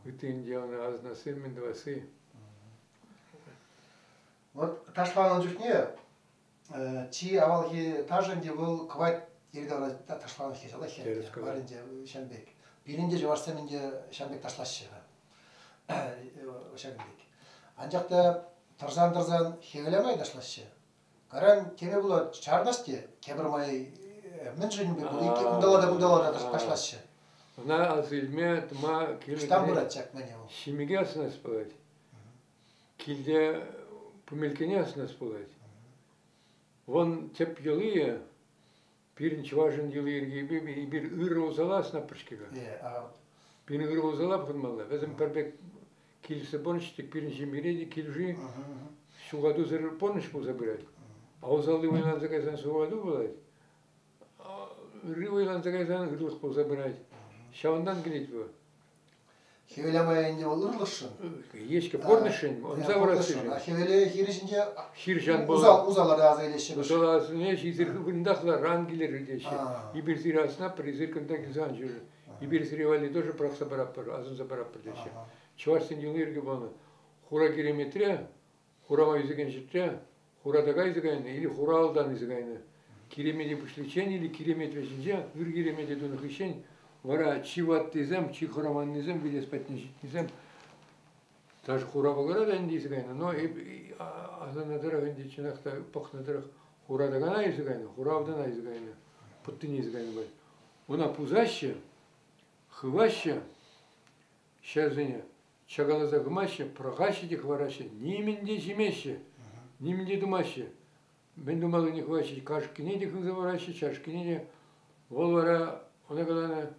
Ытти ӗнтӗ ӑна асӑнасси, мӗн тӑвасси. Вот ташланӑ чухне чи авалхи ташӑ ӗнтӗ вӑл кӑвайт йӗри-тавра ташланӑ ҫапла хӗр вар ӗнтӗ ҫавӑн пек. Пирӗн те чӑвашсем ӗнтӗ ҫавӑн пек ташлаҫҫӗ-ха. Ҫакӑн пек. Анчах та тӑрсан-тӑрсан хӗвеле май ташлаҫҫӗ. Каран теме пулать чарӑнас те тепӗр май мӗншӗн ун пек унталла та кунталла та ташлаҫҫӗ. Ӑна аса илме тума кирлӗ. Ӑҫтан пырать ҫак мӗне вӑл? Ҫимӗке асӑнас пулать. Килте пумелкене асӑнас пулать. Вон тӗп йӑлийӗ пирӗн чӑвашӑн йӑли-йӗркипе эпир ырӑ усала асӑнатпӑр-ҫке-ха. Пирӗн ырӑ усала пӑхӑнмалла. Вӗсем пӗр пек килсе пурнӑҫ тӗк пирӗн ҫемьере те килши ҫухатусӑр пурнӑҫ пулса пырать. А усалли вӑйланса кайсан ҫухату пулать. Ырри вӑйланса кайсан ырлӑх пулса пырать. Ҫавӑнтан килет вӑл. Хӗвел амай ӗнтӗ вӑл ырлӑхшӑн. Еҫкӗ пурнӑҫшӑн, ӑнса пырассишӗн. Хӗвеле хирӗҫӗнче хирӗҫ ан усал, усала та аса илеҫҫӗ. Усала асӑнне ҫисӗр вырӑнтах ран килер теҫҫӗ. Эпир сире асна пӗр эсир кунта килсе ан ҫӳрӗр. Эпир сире валли тоже пӑрахса паратпӑр, асӑнса паратпӑр теҫҫӗ. Чӑвашсен йӑли-йӗрки пулнӑ. Хура киреметре, хурама ӳсекен ҫӗртре хура така илсе кайнӑ или хура алтан илсе кайнӑ. Киремете пуҫличчен или киремет вӗҫӗнче ыр киремете тунӑ хыҫҫӑн вара чи ваттисем, чи хӑраманнисем вилес патне ҫитнисем даже хура вӑкӑра та ӗнтӗ илсе кайнӑ, но асӑннӑ тӑрӑх ӗнтӗ чӑнах та пӑхнӑ тӑрӑх хура такана илсе кайнӑ, хура автана илсе кайнӑ, пӑттине илсе кайнӑ пуль. Ӑна пусаҫҫӗ, хываҫҫӗ ҫӗрсене, чакаласа хымаҫҫӗ, пӑрахаҫҫӗ те хӑвараҫҫӗ, нимӗн те ҫимеҫҫӗ, нимӗн те тумаҫҫӗ. Мӗн тумаллине хываҫҫӗ, кашкине те хывса параҫҫӗ, чашкине те. Вӑл вара ӑна каланӑ,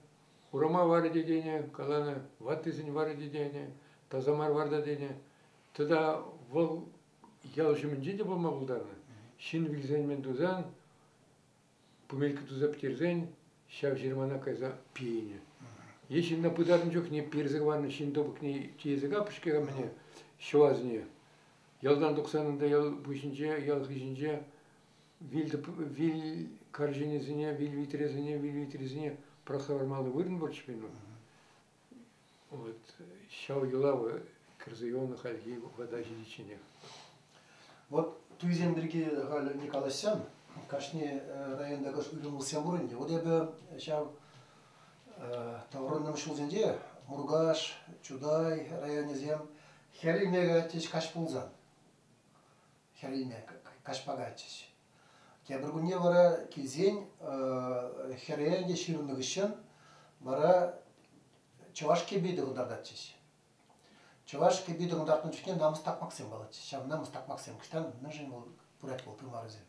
хурама варӗ те тенӗ, каланӑ, ваттисен варӗ те тенӗ, таса мар варта тенӗ. Тата вӑл ял ҫумӗнче те пулма пултарнӑ. Ҫын вилсен мӗн тусан, пумелкке туса пӗтерсен ҫав ҫырмана кайса пенӗ. Е ҫынна пытарнӑ чухне персе хӑварнӑ ҫын тупӑкне тиесе капӑшки-ха мӗне ҫӑвасене. Ялтан тухсан ӗнтӗ ял пуҫӗнче, ял хыҫӗнче вил вил карҫинӗсене, вил витресене, вил витрисене пӑрахса хӑвармалли вырӑн пурччӗ пирӗн. Вот ҫав йӑла кӗрсе юлнӑ хальхи вӑхӑта ҫитичченех. Вот туйсем пирки халь не калаҫсан, кашни районта кӑшт уйрӑмлӑхсем пур ӗнтӗ. Вот эпӗ ҫав таврӑннӑ ҫулсенче Муркаш, Чутай районӗсем хӗр илме каятчӗҫ каҫ пулсан. Хӗр илме каҫпа каятчӗҫ. Тепӗр кунне вара килсен хӗре ӗнтӗ ҫырӑннӑ хыҫҫӑн вара чӑваш кӗпи тӑхӑнтартатчӗҫ. Чӑваш кӗпи тӑхӑнтартнӑ чухне намӑс такмаксем калатчӗҫ. Ҫав намӑс такмаксем ӑҫтан, мӗншӗн вӑл пырать вӑл тымарӗсем?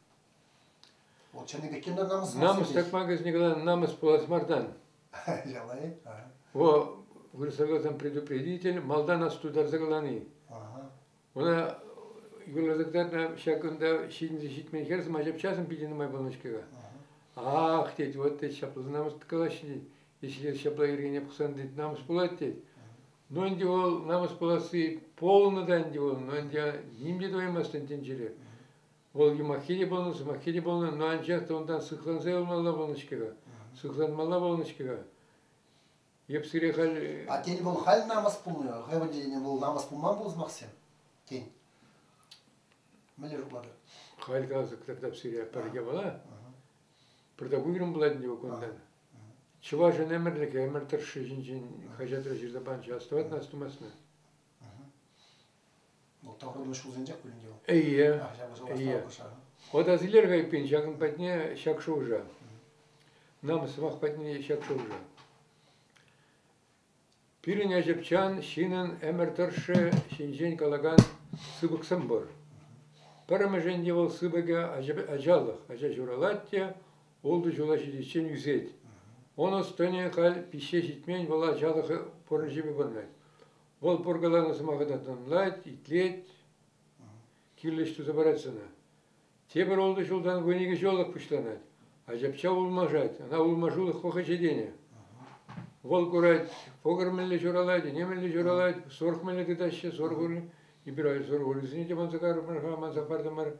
Вӑл чӑннипех те намӑс Намӑс такмакӗ никогда намӑс пулас мартан. Ҫапла-и? Во, вырӑсла каласан предупредитель малтан астутарса калани. Ӑна юрласа кӑтартнӑ ҫакӑнта ҫитӗнсе ҫитмен хӗр сӑмах часӑм питӗ нумай пулнӑ-ҫке-ха. Ах, тет, вот тет, ҫапла намӑс калаҫҫӗ тет. Если ҫапла йӗркене пӑхсан тет, намӑс пулать тет. Ну ӗнтӗ вӑл намӑс пуласси полнӑ та ӗнтӗ вӑл, но ӗнтӗ ним те тӑваймастӑн тӗнчере. Вӑл юмаххи те пулнӑ, сӑмаххи те пулнӑ, но анчах та унтан сыхланса юлмалла пулнӑ-ҫке-ха. Сыхланмалла пулнӑ-ҫке-ха. Эп сире халь... А тен вӑл халь намӑс пулнӑ, хӑй вӑл вӑл намӑс пулман пул сӑмахсем? Тен. Мӗнле шутлатӑр? Халь каласа кӑтартап сире пӗр япала. Пӗртак уйрӑм пулать ӗнтӗ вӑл кунтан. Чӑвашӑн ӗмӗрлӗхӗ ӗмӗр тӑршшӗ ҫинчен хаҫатра ҫырса панӑччӗ. Астӑватна, астумастна? Вӑл таврӑннӑ ҫулсенчех пулин те вӑл. Ие, ие. Вот асилер-ха эппин ҫакӑн патне ҫак шухӑша. Намӑс сӑмах патне ҫак шухӑша. Пирӗн ачапчан ҫынӑн ӗмӗр тӑршшӗ ҫинчен калакан сыпӑксем пур. Пӗрремӗшӗн те вӑл сыпӑкӗ ачалӑх, ача ҫуралать те ултӑ ҫула ҫитиччен ӳсет. Ун ӑс-тӑнӗ халь пиҫсе ҫитмен вӑл ачалӑхӗ пурнӑҫӗпе пурӑнать. Вӑл пур каланӑ сӑмаха та тӑнлать, итлет, кирлӗ ӗҫ туса парать сана. Тепӗр ултӑ ҫултан 12 ҫуллӑх пуҫланать. Ачапча улмашать, ӑна улмашулӑх вӑхӑчӗ тенӗ. Вӑл курать, вӑкӑр мӗнле ҫуралать, ӗне мӗнле ҫуралать, сурӑх мӗнле тытаҫҫӗ, сурӑх ури. Эпир сурӑх урисене те манса карӑмӑр-ха, манса партӑмӑр.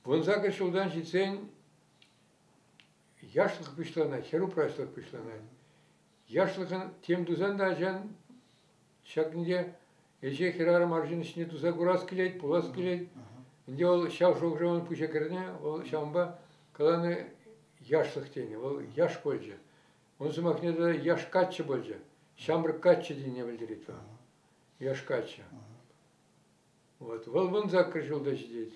18 ҫултан ҫитсен яшлӑх пуҫланать, хӗрупраҫлӑх пуҫланать. Яшлӑхӑн тем тусан та ачан ҫакӑнте ӗҫе хӗрарӑм арҫын ӗҫне туса курас килет, пулас килет. Ӗнтӗ вӑл ҫав шухӑша ун пуҫа кӗрнӗ, вӑл ҫавӑнпа каланӑ яшлӑх тенӗ, вӑл яш пулчӗ. Ун сӑмахне тата яш каччӑ пулчӗ, ҫамрӑк каччӑ тенине пӗлтерет вӑл. Яш каччӑ. Вот. Вӑл 18 ҫулта ҫитет.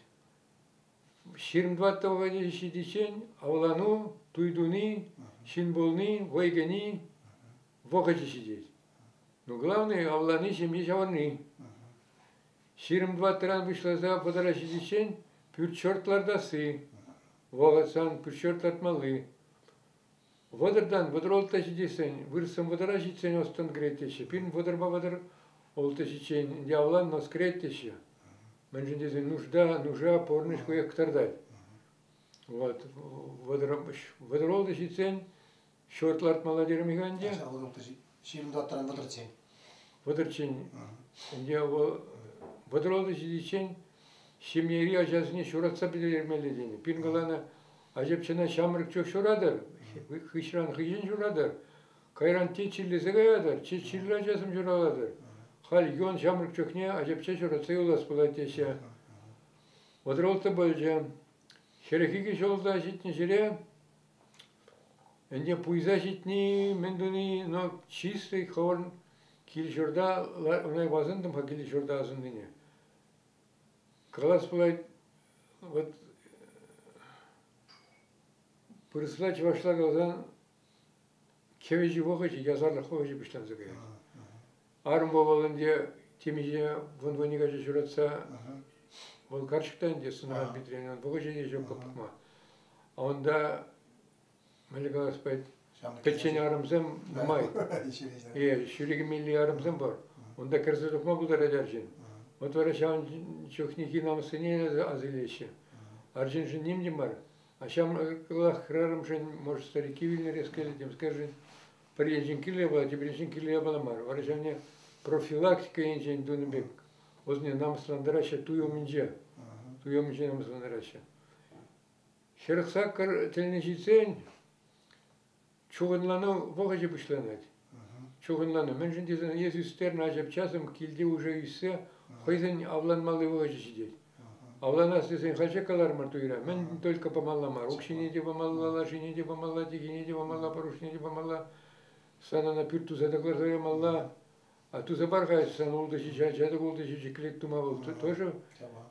24 вӑхӑтӗнче ҫитиччен авлану, туй туни, ҫын пулни, вӑй кӗни вӑхӑчӗ ҫитет. Но главное авлани ҫемье ҫавӑрни. 24-ран пуҫласа вӑтӑра ҫитиччен пӳрт-ҫурт лартасси, вӑхӑт сан пӳрт-ҫурт лартмалли. Вӑтӑртан вӑтӑр ултта ҫитесен, вырӑссем вӑтӑра ҫитсен ӑс-тӑн кӗрет теҫҫӗ. Пирӗн вӑтӑрпа вӑтӑр улттӑ ҫитсен ӗнтӗ авланнӑ ӑс кӗрет теҫҫӗ. Мӗншӗн тесен нужда, нуша пурнӑҫ хӑех кӑтартать. Вот вӑтӑр, вӑтӑр ултӑ ҫитсен ҫурт лартмалла терӗм-и-ха ӗнтӗ? Ҫирӗм тӑваттӑран вӑтӑрччен. Вӑтӑрччен. Ӗнтӗ вӑл вӑтӑр ултӑ ҫитиччен ҫемьери ачасене ҫуратса пӗтермелле тенӗ. Пирӗн каланӑ ачапчана ҫамрӑк чух ҫуратӑр, хыҫран хыҫӑн ҫуратӑр, кайран те чирлесе каятӑр, чи чирлӗ ачасем ҫуралатӑр. Халь юн ҫамрӑк чухне ачапча ҫуратса юлас пулать теҫҫӗ. Вӑтӑр улттӑ пулчӗ. 42 ҫулта ҫитнӗ ҫӗре ӗнтӗ пуйса ҫитни, мӗн туни, но чистый хӑвӑрӑн кил-ҫурта, ӑна асӑнтӑм-ха кил-ҫурта асӑннине. Калас пулать, вот вырӑсла чӑвашла каласан кӗвӗҫӳ вӑхӑчӗ, ясарлӑх вӑхӑчӗ пуҫланса каять. Арӑмпа вӑл ӗнтӗ темиҫе вун-вун ача ҫуратса вӑл карчӑк та ӗнтӗ сӑнран питрен вӑхӑчӗ те ҫук пӑхма. А унта мӗнле калас пулать, пӗччен арӑмсем нумай. Е ҫӳрекенмелли арӑмсем пур. Унта кӗрсе тухма пултарать арҫын. Вот вара ҫавӑн чухнехи намӑссене аса илеҫҫӗ. Арҫыншӑн ним те мар. А ҫамрӑклах хӗрарӑмшӑн, может, старики вилнӗрескер, темскершӗн. Пӗр енчен кирлӗ япала, тепӗр енчен кирлӗ япала мар. Вара ҫавне профилактика енчен тунӑ пек вӗсене намӑслантараҫҫӗ туй умӗнче. Туй умӗнче намӑслантараҫҫӗ. 48 тӗлне ҫитсен чухӑнлану вӑхӑчӗ пуҫланать. Чухӑнлану. Мӗншӗн тесен эс ӳстернӗ ачапчасем килте уже ӳссе хӑйсен авланмалли вӑхӑчӗ ҫитет. Авланас тесен халь каларӑмӑр туйра. Мӗн только памалла мар. Укҫине те памалла, лашине те памалла, тихине те памалла, пӑрушне те памалла. Сан ӑна пӳрт туса та кӑларса ямалла. А туса пар-ха сан ултӑ ҫичӗ ача та ултӑ ҫичӗ кӗлет тума вӑл тоже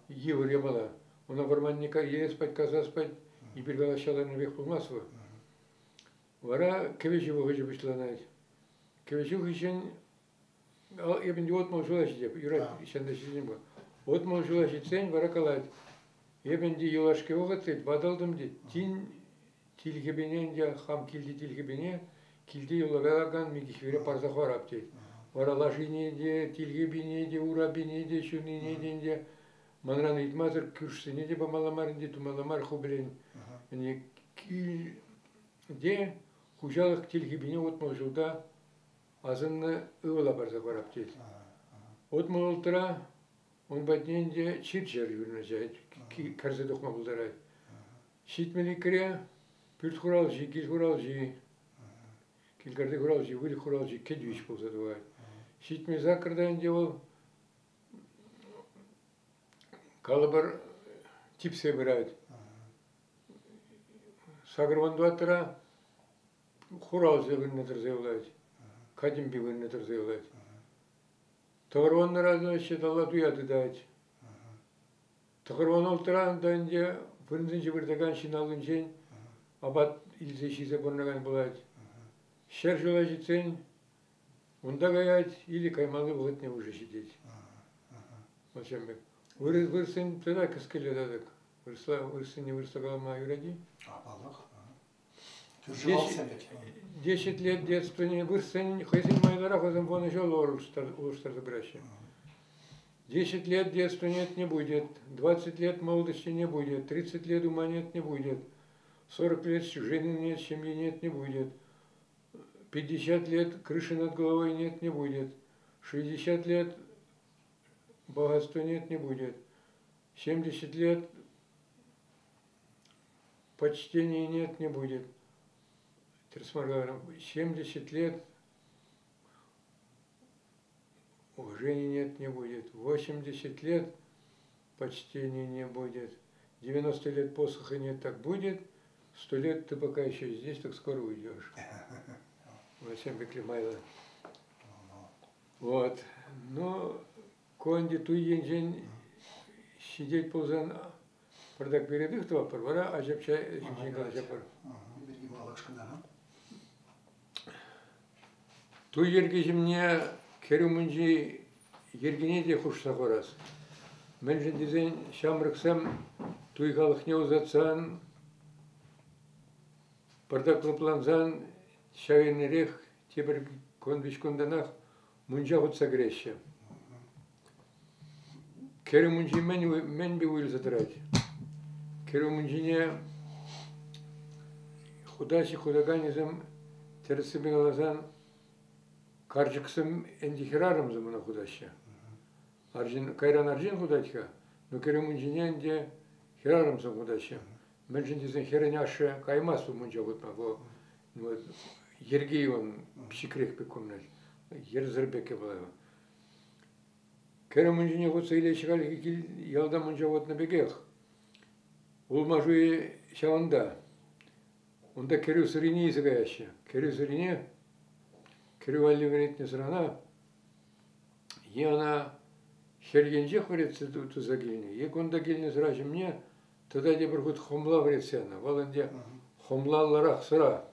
йывӑр япала. Уна вӑрманне илес пать, касас пать, эпир калаҫҫаланнӑ пек пулмасть вӑл. Вара кӗвӗҫӳ вӑхӑчӗ пуҫланать. Кӗвӗҫӳ хыҫҫӑн эпӗ ӗнтӗ 60 ҫула ҫитеп, юрать, ҫанда ҫитсен пуль. 60 ҫула ҫитсен вара калать, эпӗ ӗнтӗ юлашки вӑхӑт тет, ватӑлтӑм тет, тин тилхепене ӗнтӗ хам килти тилхепене килте юлакан Микихвере парса хӑварап тет. Вара лашине те, тилхепине те, урапине те, ҫунине те ӗнтӗ манран ыйтмасӑр кӳршӗсене те памалла мар ӗнтӗ, тумалла мар ху пӗлен. Килте хуҫалӑх тилхепине 60 ҫулта асӑннӑ ывӑла парса хӑварап тет. 66-ра ун патне ӗнтӗ чир-чӗр юрӑнать, кӗрсе тухма пултарать. 72-ре пӳрт хуралҫи, кил хуралҫи, кил карти хуралҫи, выльӑх хуралҫи кӗтӳҫ пулса тухать. 78-та ӗнтӗ вӑл калӑпӑр типсе пырать. 84-ра хуралҫӑ вырӑнне тӑрса юлать, катемпи вырӑнне тӑрса юлать. Тӑхӑрвуннӑра ҫыталла туя тытать. 96-ран та ӗнтӗ вырӑнсенче выртакан ҫын аллинчен апат илсе ҫисе пурӑнакан пулать. 100 ҫула ҫитсен унта каять или каймалли вӑхӑтне уже ҫитет. Вӑл ҫавӑн пек. Вырӑссен тата кӗскелле татӑк. Вырӑсла, вырӑссене вырӑсла калама юрать-и? А, паллах. 10 лет детствоне вырӑссен хӑйсен майлӑрах вӗсем вунӑ ҫул улӑштарса пыраҫҫӗ. 10 лет детства нет не будет, 20 лет молодости не будет, 30 лет ума нет не будет, 40 лет жены нет, семьи нет не будет, 50 лет крыши над головой нет не будет, 60 лет богатства нет не будет, 70 лет почтения нет не будет. 70 лет уважения нет не будет. 80 лет почтения не будет. 90 лет посоха нет, так будет. 100 лет ты пока еще здесь, так скоро уйдешь. Васем Беклемайло. Вот. Но ку ӗнтӗ туй енчен ҫитет пулсан пӑртак передых тӑватпӑр, вара ачапча ҫинчен калаҫатпӑр. Туй йӗрки ҫумне кӗр умӗнчи йӗркине те хушса хурас. Мӗншӗн тесен ҫамрӑксем туй халӑхне ӑсатсан, пӑртак лӑплансан ҫав эрнерех тепӗр кун-виҫ кунтанах мунча хутса кӗреҫҫӗ. Кӗрӳ мунчи мӗнпе уйрӑлса тӑрать? Кӗрӳ мунчине хутаҫ хутаканӗсем тӗрӗссипе каласан карчӑксем ӗнтӗ хӗрарӑмсем ӑна хутаҫҫӗ. Арҫын, кайран арҫын хутать-ха, но кӗрӳ мунчине ӗнтӗ хӗрарӑмсем хутаҫҫӗ. Мӗншӗн тесен хӗрӗн ашшӗ каймасть мунча хутма, вӑл йӗрки он пӗчӗкрех пек курӑнать, йӗрсӗр пек япала. Кӗрӳ мунчине хутса илеҫҫӗ хальхи кил ялта мунча хутнӑ пекех. Улма шуйи ҫавӑнта. Унта кӗрӳ сӑрине илсе каяҫҫӗ. Кӗрӳ сӑрине, кӗрӳ валли вӗретнӗ сӑрана е ӑна хӗр енчех вӗретсе туса килнӗ, е кунта килнӗ сӑра ҫумне тата тепӗр хут хӑмла вӗретсе янӑ. Вӑл ӗнтӗ хӑмлаллӑрах сӑра.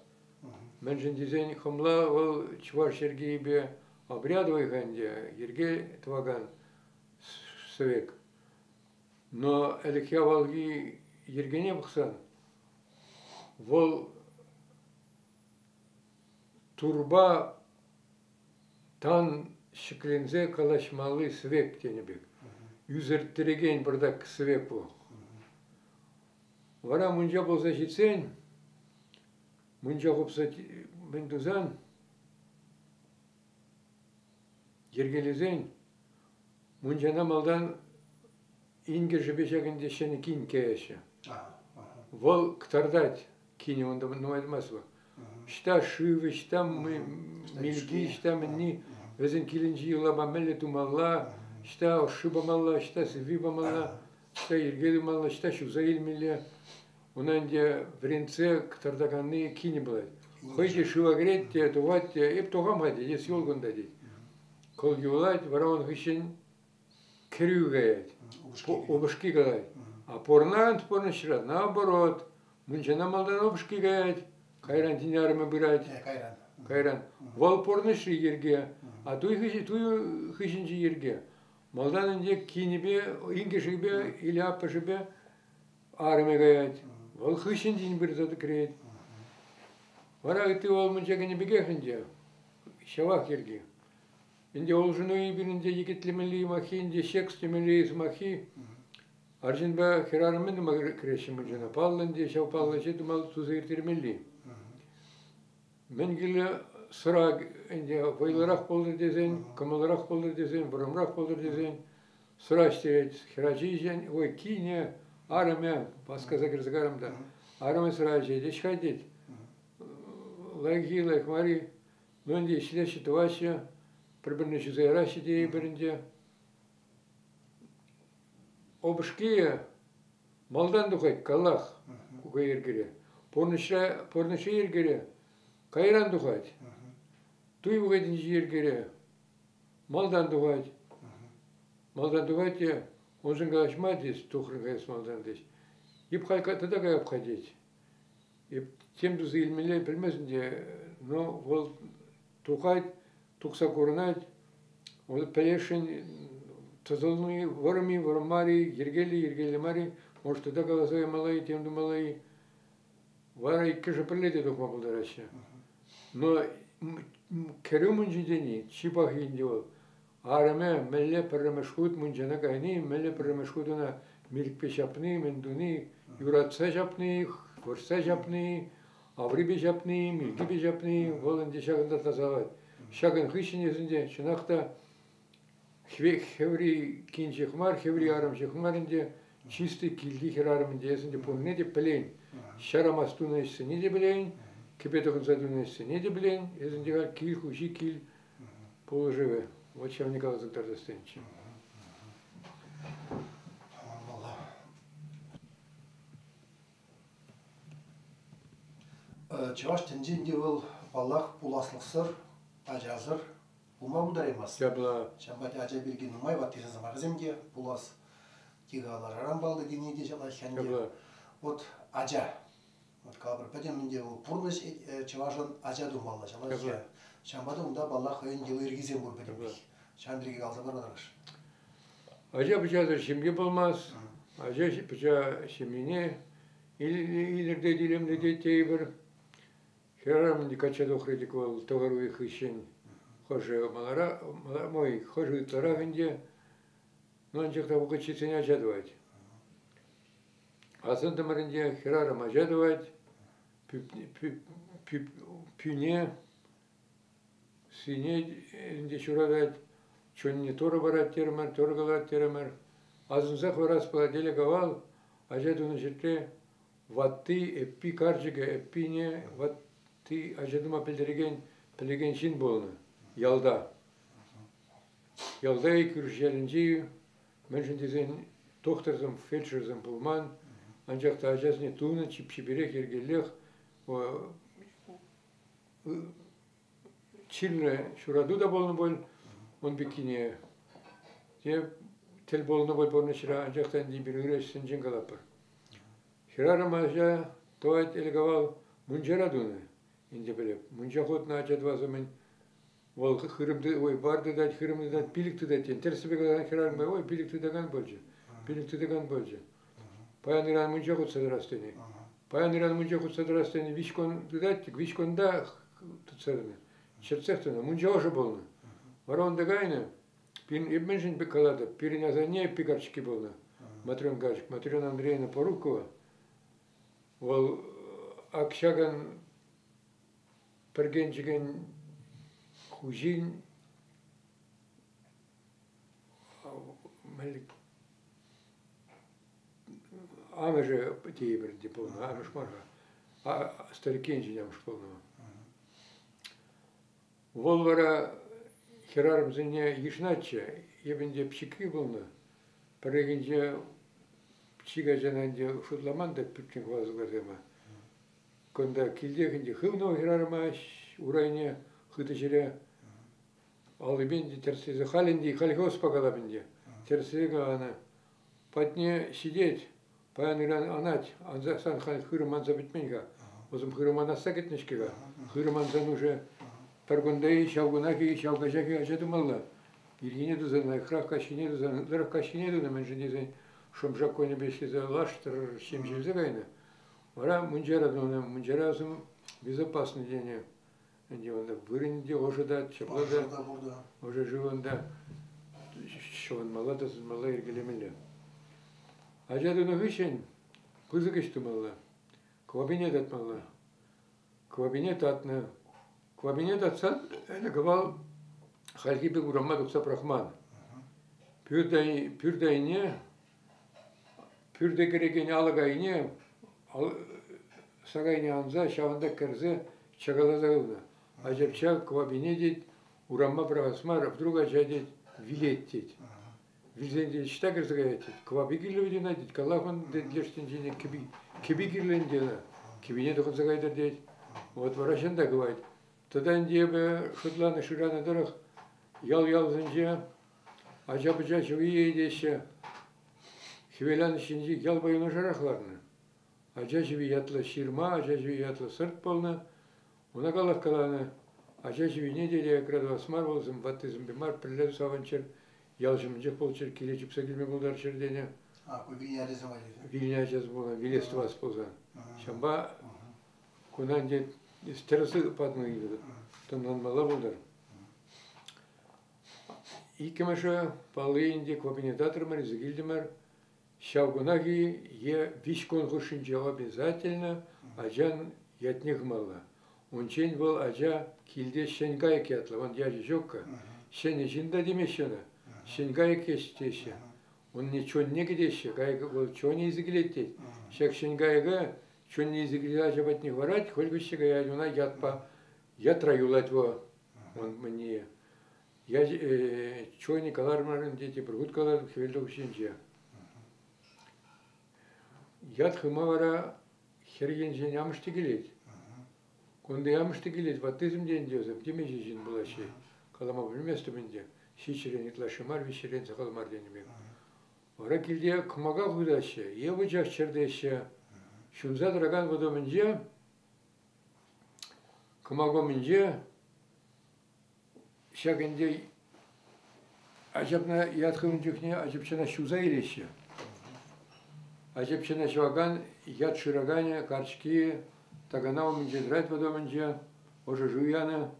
Мӗншӗн тесен хӑмла вӑл чӑваш йӗркийӗпе обрядовый-ха ӗнтӗ, йӗрке тӑвакан сӗвек. Но ӗлӗкхи авалхи йӗркене пӑхсан вӑл турпа тан ҫӗкленсе калаҫмалли сӗвек тенӗ пек. Ӳсӗрттерекен пӑртак сӗвек вӑл. Вара мунча пулса ҫитсен, мунча хупса мӗн тусан, Йӗркелесен мунчана малтан инкӗшӗпе ҫакӑнти ҫӗнӗ кин каяҫҫӗ. Вӑл кӑтартать кинӗ унта нумай тӑмасть вӑл. Ӑҫта шыв, ӑҫта милки, ӑҫта мӗнни, вӗсен килӗнчи йӑлапа мӗнле тумалла, ӑҫта ӑшши памалла, ӑҫта сивви памалла, ӑҫта йӗрке тумалла, ӑҫта ҫуса илмелле. Ӑна ӗнтӗ вӗрентсе кӑтартаканни кинӗ пулать. Хӑй те шыва кӗрет те, тухать те, эп тухам-ха тет, эс юл кунта тет. Кӑл юлать, вара ун хыҫҫӑн кӗрӳ каять, упӑшки калать. А пурӑнан пурнӑҫра наоборот, мунчана малтан упӑшки каять, кайран тин арӑмӗ пырать. Кайран. Кайран. Вӑл пурнӑҫри йӗрке, а туй хыҫӗнчи йӗрке. Малтан ӗнтӗ кинӗпе, инкӗшӗпе или аппӑшӗпе арӑмӗ каять. Вӑл хыҫҫӑн тин пырса кӗрет. Вара ытти вӑл мунча кӗнӗ пекех ӗнтӗ. Ҫавах йӗрки. Ӗнтӗ улшӑну пирӗнте йӗкӗтлемелли юмаххи, ӗнтӗ секс темелли сӑмаххи. Арҫынпа хӗрарӑм мӗн тума кӗреҫҫӗ мунчана? Паллӑ ӗнтӗ, ҫав паллӑ ӗҫе тума туса ирттермелли. Мӗн кирлӗ сӑра ӗнтӗ вӑйлӑрах пултӑр тесен, кӑмӑллӑрах пултӑр тесен, вӑрӑмрах пултӑр тесен сӑра ӗҫтерет. Хӗрачи ой, кинӗ, арӑмӗ, васкаса кӗрсе кайрӑм та, арӑмӗ сӑра ӗҫет, ӗҫ-ха тет. Лайӑххи, лайӑх мар-и? Ну ӗнтӗ ӗҫлеҫҫӗ, тӑваҫҫӗ, пӗр-пӗрне ҫуса яраҫҫӗ тейӗпӗр ӗнтӗ. Упӑшки малтан тухать, каллах ку йӗркере. Пурнӑҫра, пурнӑҫри йӗркере кайран тухать. Туй вӑхӑтӗнчи йӗркере малтан тухать. Малтан тухать те уншӑн калаҫма тес, тухрӑн каяс малтан тес. Эп халь тата каяп-ха тет. Эп тем туса илмелле пӗлмесен те, но вӑл тухать, тухса курӑнать. Вӑл пӗлесшӗн тӑсӑлни вӑрӑм-и, вӑрӑм мар-и, йӗркеллӗ, йӗркеллӗ мар-и, может, тата каласа ямалла-и, тем тумалла-и. Вара иккӗшӗ пӗрле те тухма пултараҫҫӗ. Но кӗрӳ мунчи тени чи пахи ӗнтӗ вӑл. Арӑмӗ мӗнле пӗрремӗш хут мунчана кайни, мӗнле пӗрремӗш хут ӑна милӗкпе ҫапни, мӗн туни, юратса ҫапни, вӑрҫса ҫапни, аврипе ҫапни, милкипе ҫапни, вӑл ӗнтӗ ҫакӑнта тасалать. Ҫакӑн хыҫҫӑн эс ӗнтӗ чӑнах та хӗври кин ҫех мар, хӗври арӑм ҫех мар ӗнтӗ, чисти килти хӗрарӑм ӗнтӗ эс ӗнтӗ пурне те пӗлен. Ҫарамас тунӑ ӗҫсене те пӗлен, кӗпе тӑхӑнса тунӑ ӗҫсене те пӗлен, эс ӗнтӗ халь кил хуҫи кил пулӑшӑвӗ. Вот ҫавне каласа кӑтартас тенӗччӗ. Чӑваш тӗнчи ӗнтӗ вӑл, паллах, пуласлӑхсӑр, ачасӑр пулма пултараймасть. Ҫапла. Ҫавӑнпа та ача пирки нумай ваттисен сӑмахӗсем те пулас. Тиха лашаран паллӑ тени те ҫапла ӗнтӗ. Ҫапла. Вот ача. Вот калӑпӑр, пӗтӗм ӗнтӗ вӑл пурнӑҫ чӑвашӑн ача тумалла. Ҫапла. Ҫавӑнпа та унта, паллах, хӑйӗн йӑли-йӗркисем пур пӗтӗмпех. Ҫавӑн пирки каласа паратӑр-ши? Ача-пӑчасӑр ҫемье пулмасть. Ача-пӑча ҫемьене илӗртет, илемлетет тейӗпӗр. Хӗрарӑм качча тухрӗ тӗк вӑл тӑхӑр уйӑх хыҫҫӑн хӑшӗ маларах, мой, хӑшӗ ытларах ӗнтӗ. Ну, анчах та вӑхӑт ҫитсен ача тӑвать. Асӑнтӑмӑр ӗнтӗ, хӗрарӑм ача тӑвать, пӳне Сине ӗнтӗ ҫуратать, чунне Турӑ парать терӗмӗр, Турӑ калать терӗмӗр. Асӑнса хӑварас пулать ӗлӗк-авал ача тунӑ ҫӗртре ватти, эппи карчӑкӗ эппине ватти ача тума пӗлтерекен пӗлекен ҫын пулнӑ ялта. Ялта кӳршӗ ялӗнчи, мӗншӗн тесен тухтӑрсем, фельдшерсем пулман, анчах та ачасене тунӑ чип-чиперех, йӗркеллех чирлӗ ҫурату та пулнӑ пуль ун пеккине. Те тӗл пулнӑ пуль пурнӑҫра, анчах та ӗнтӗ эпир ырӑ ӗҫсенчен калатпӑр. Хӗрарӑм ача тӑвать ӗлӗк-авал мунчара тунӑ, ӗнтӗ пӗлеп. Мунча хутнӑ ача тӑвас умӗн вӑл хырӑм, ой, вар тытать, хырӑм тытать, пилӗк тытать тен. Тӗрӗссипе каласан хӗрарӑм ой, пилӗк тытакан пулчӗ, пилӗк тытакан пулчӗ. Паян-ыран мунча хутса тӑрас тени. Паян-ыран мунча хутса тӑрас тени виҫ кун тытать, виҫ кунта тытса тӑнӑ. Чӗртсех тӑнӑ. Мунча ӑшӑ пулнӑ. Вара унта кайнӑ. Пирӗн, эп мӗншӗн калатӑп, пирӗн асанне пекарчики пулнӑ. Матрен карчӑк, Матрена Андреевна Порукова. Вӑл ак ҫакӑн пӗркенчӗкӗн хуҫин Амӑшӗ тейӗпӗр ӗнтӗ пулнӑ, амӑш мар-ха. Старикенчен амӑш пулнӑ. Вӑл вара хӗрарӑмсене йышӑнатчӗ. Эп ӗнтӗ пӗчӗкки пулнӑ. Пӗррехинче пӗчӗк ачана ӗнтӗ шутламан та пӳртрен хӑваласа кӑларса Кунта килтех ӗнтӗ хывнӑ хӗрарӑма урайне хытӑ ҫӗре аллипе ӗнтӗ тӗрӗслесе халь ӗнтӗ хальхи ӑспа калап ӗнтӗ тӗрӗслесе каланӑ патне ҫитет паян-ыран анать анса сан халь хырӑм анса пӗтмен-ха вӗсем хырӑм анасса кӗтнӗ-ҫке-ха хырӑм ансан уже пӗр кунта-и ҫав кунах-и ҫав каҫах-и ача тумалла ирхине тусан лайӑхрах каҫхине тусан ытларах каҫхине тунӑ мӗншӗн тесен шӑмшак кунӗпе ӗҫлесе лаштӑр ҫемҫелсе кайнӑ вара мунчара тунӑ мунчара вӗсем безопасный тенӗ Ӗнтӗ унта вырӑнӗ те ӑшӑ та, ҫапла та ӑшӑ шыв унта ҫӑвӑнмалла та сӑнмалла йӗркелемелле. Ача тунӑ хыҫҫӑн пысӑк ӗҫ тумалла. Кӑвапине татмалла. Кӑвапине татнӑ. Кӑвапине татсан ӗлӗк-авал хальхи пек урама тухса пӑрахман. Пӳрт айне, пӳрте кӗрекен алӑк айне сарайне анса ҫавӑнта кӗрсе чакаласа юлнӑ. Ачапча кӑвапине тет, урамма пӑрахас мар, вдруг ача тет, вилет тет. Вилсен тет, ӑҫта кӗрсе каять тет. Кӑвапи кирлӗ вӗт ӑна тет, каллах ун тет, леш тӗнчене кӗпи, кӗпи кирлӗ ӗнтӗ ӑна. Кӗпине тӑхӑнса кайтӑр тет. Вот вара ҫын та кӑвать. Тата ӗнтӗ эпӗ шутланӑ шыранӑ тӑрӑх ял-ялсенче ача-пӑча ҫӑви теҫҫӗ. Хӗвеланӑҫ енчи ялпа юнашарах ларнӑ. Ача ҫӑви ятлӑ ҫырма, ача ҫӑви ятлӑ сӑрт пулнӑ. Уна калах каланӑ, ача ҫӑвине те аякра тӑвас мар, вӑл ваттисемпе мар, пӗрле савӑнччӑр, ял ҫумӗнчех пулччӑр, киле чупса килме пултарччӑр тенӗ. А, ку вилнӗ ачасем валли. Вилнӗ ачасем пулнӑ, вилес тӑвас пулсан. Ҫавӑнпа куна ӗнтӗ тӗрӗс патнӑ тӑнланмалла пултӑр. Иккӗмӗшӗ палли ӗнтӗ кабинета тӑтӑмӑр, илсе килтӗмӗр. Ҫав кунах-и е виҫ кун хушшинче обязательно ачан ятне хумалла. Унччен вӑл ача килте ҫӗн кайӑк ятлӑ, вон ячӗ ҫук-ха. Ҫӗнӗ ҫын та темеҫҫӗ ӑна. Ҫӗн кайӑк теҫҫӗ. Унне чунне кӗтеҫҫӗ, кайӑк вӑл чунӗ илсе килет тет. Ҫак ҫӗн кайӑка чунне илсе килсе ача патне хӑварать, хӑй вӗҫсе каять, ӑна ятпа ятра юлать вӑл. Он мӗнне. Я чего не каларӑмӑр ӗнтӗ, тепӗр хут калатӑп, хӗвелтухӑҫӗнче. Ят хыма вара хӗр енчен амӑш те килет. Кунти амӑш те килет, ваттисем те ӗнтӗ вӗсем, темиҫе ҫын пулаҫҫӗ. Калама пӗлместӗп ӗнтӗ. Ҫиччӗрен ытлашши мар, виҫҫӗрен сахал мар тенӗ пек. Вара килте кӑмака хутаҫҫӗ, е вучах чӗртеҫҫӗ. Ҫунса тӑракан вут умӗнче, кӑмака умӗнче Ҫак ӗнтӗ ачапна ят хывнӑ чухне ачапчана ҫуса илеҫҫӗ. Ачапчана ҫӑвакан ят шыраканӗ карчӑкки такана умӗнче тӑрать вӑт умӗнче, ӑшӑ шыв янӑ.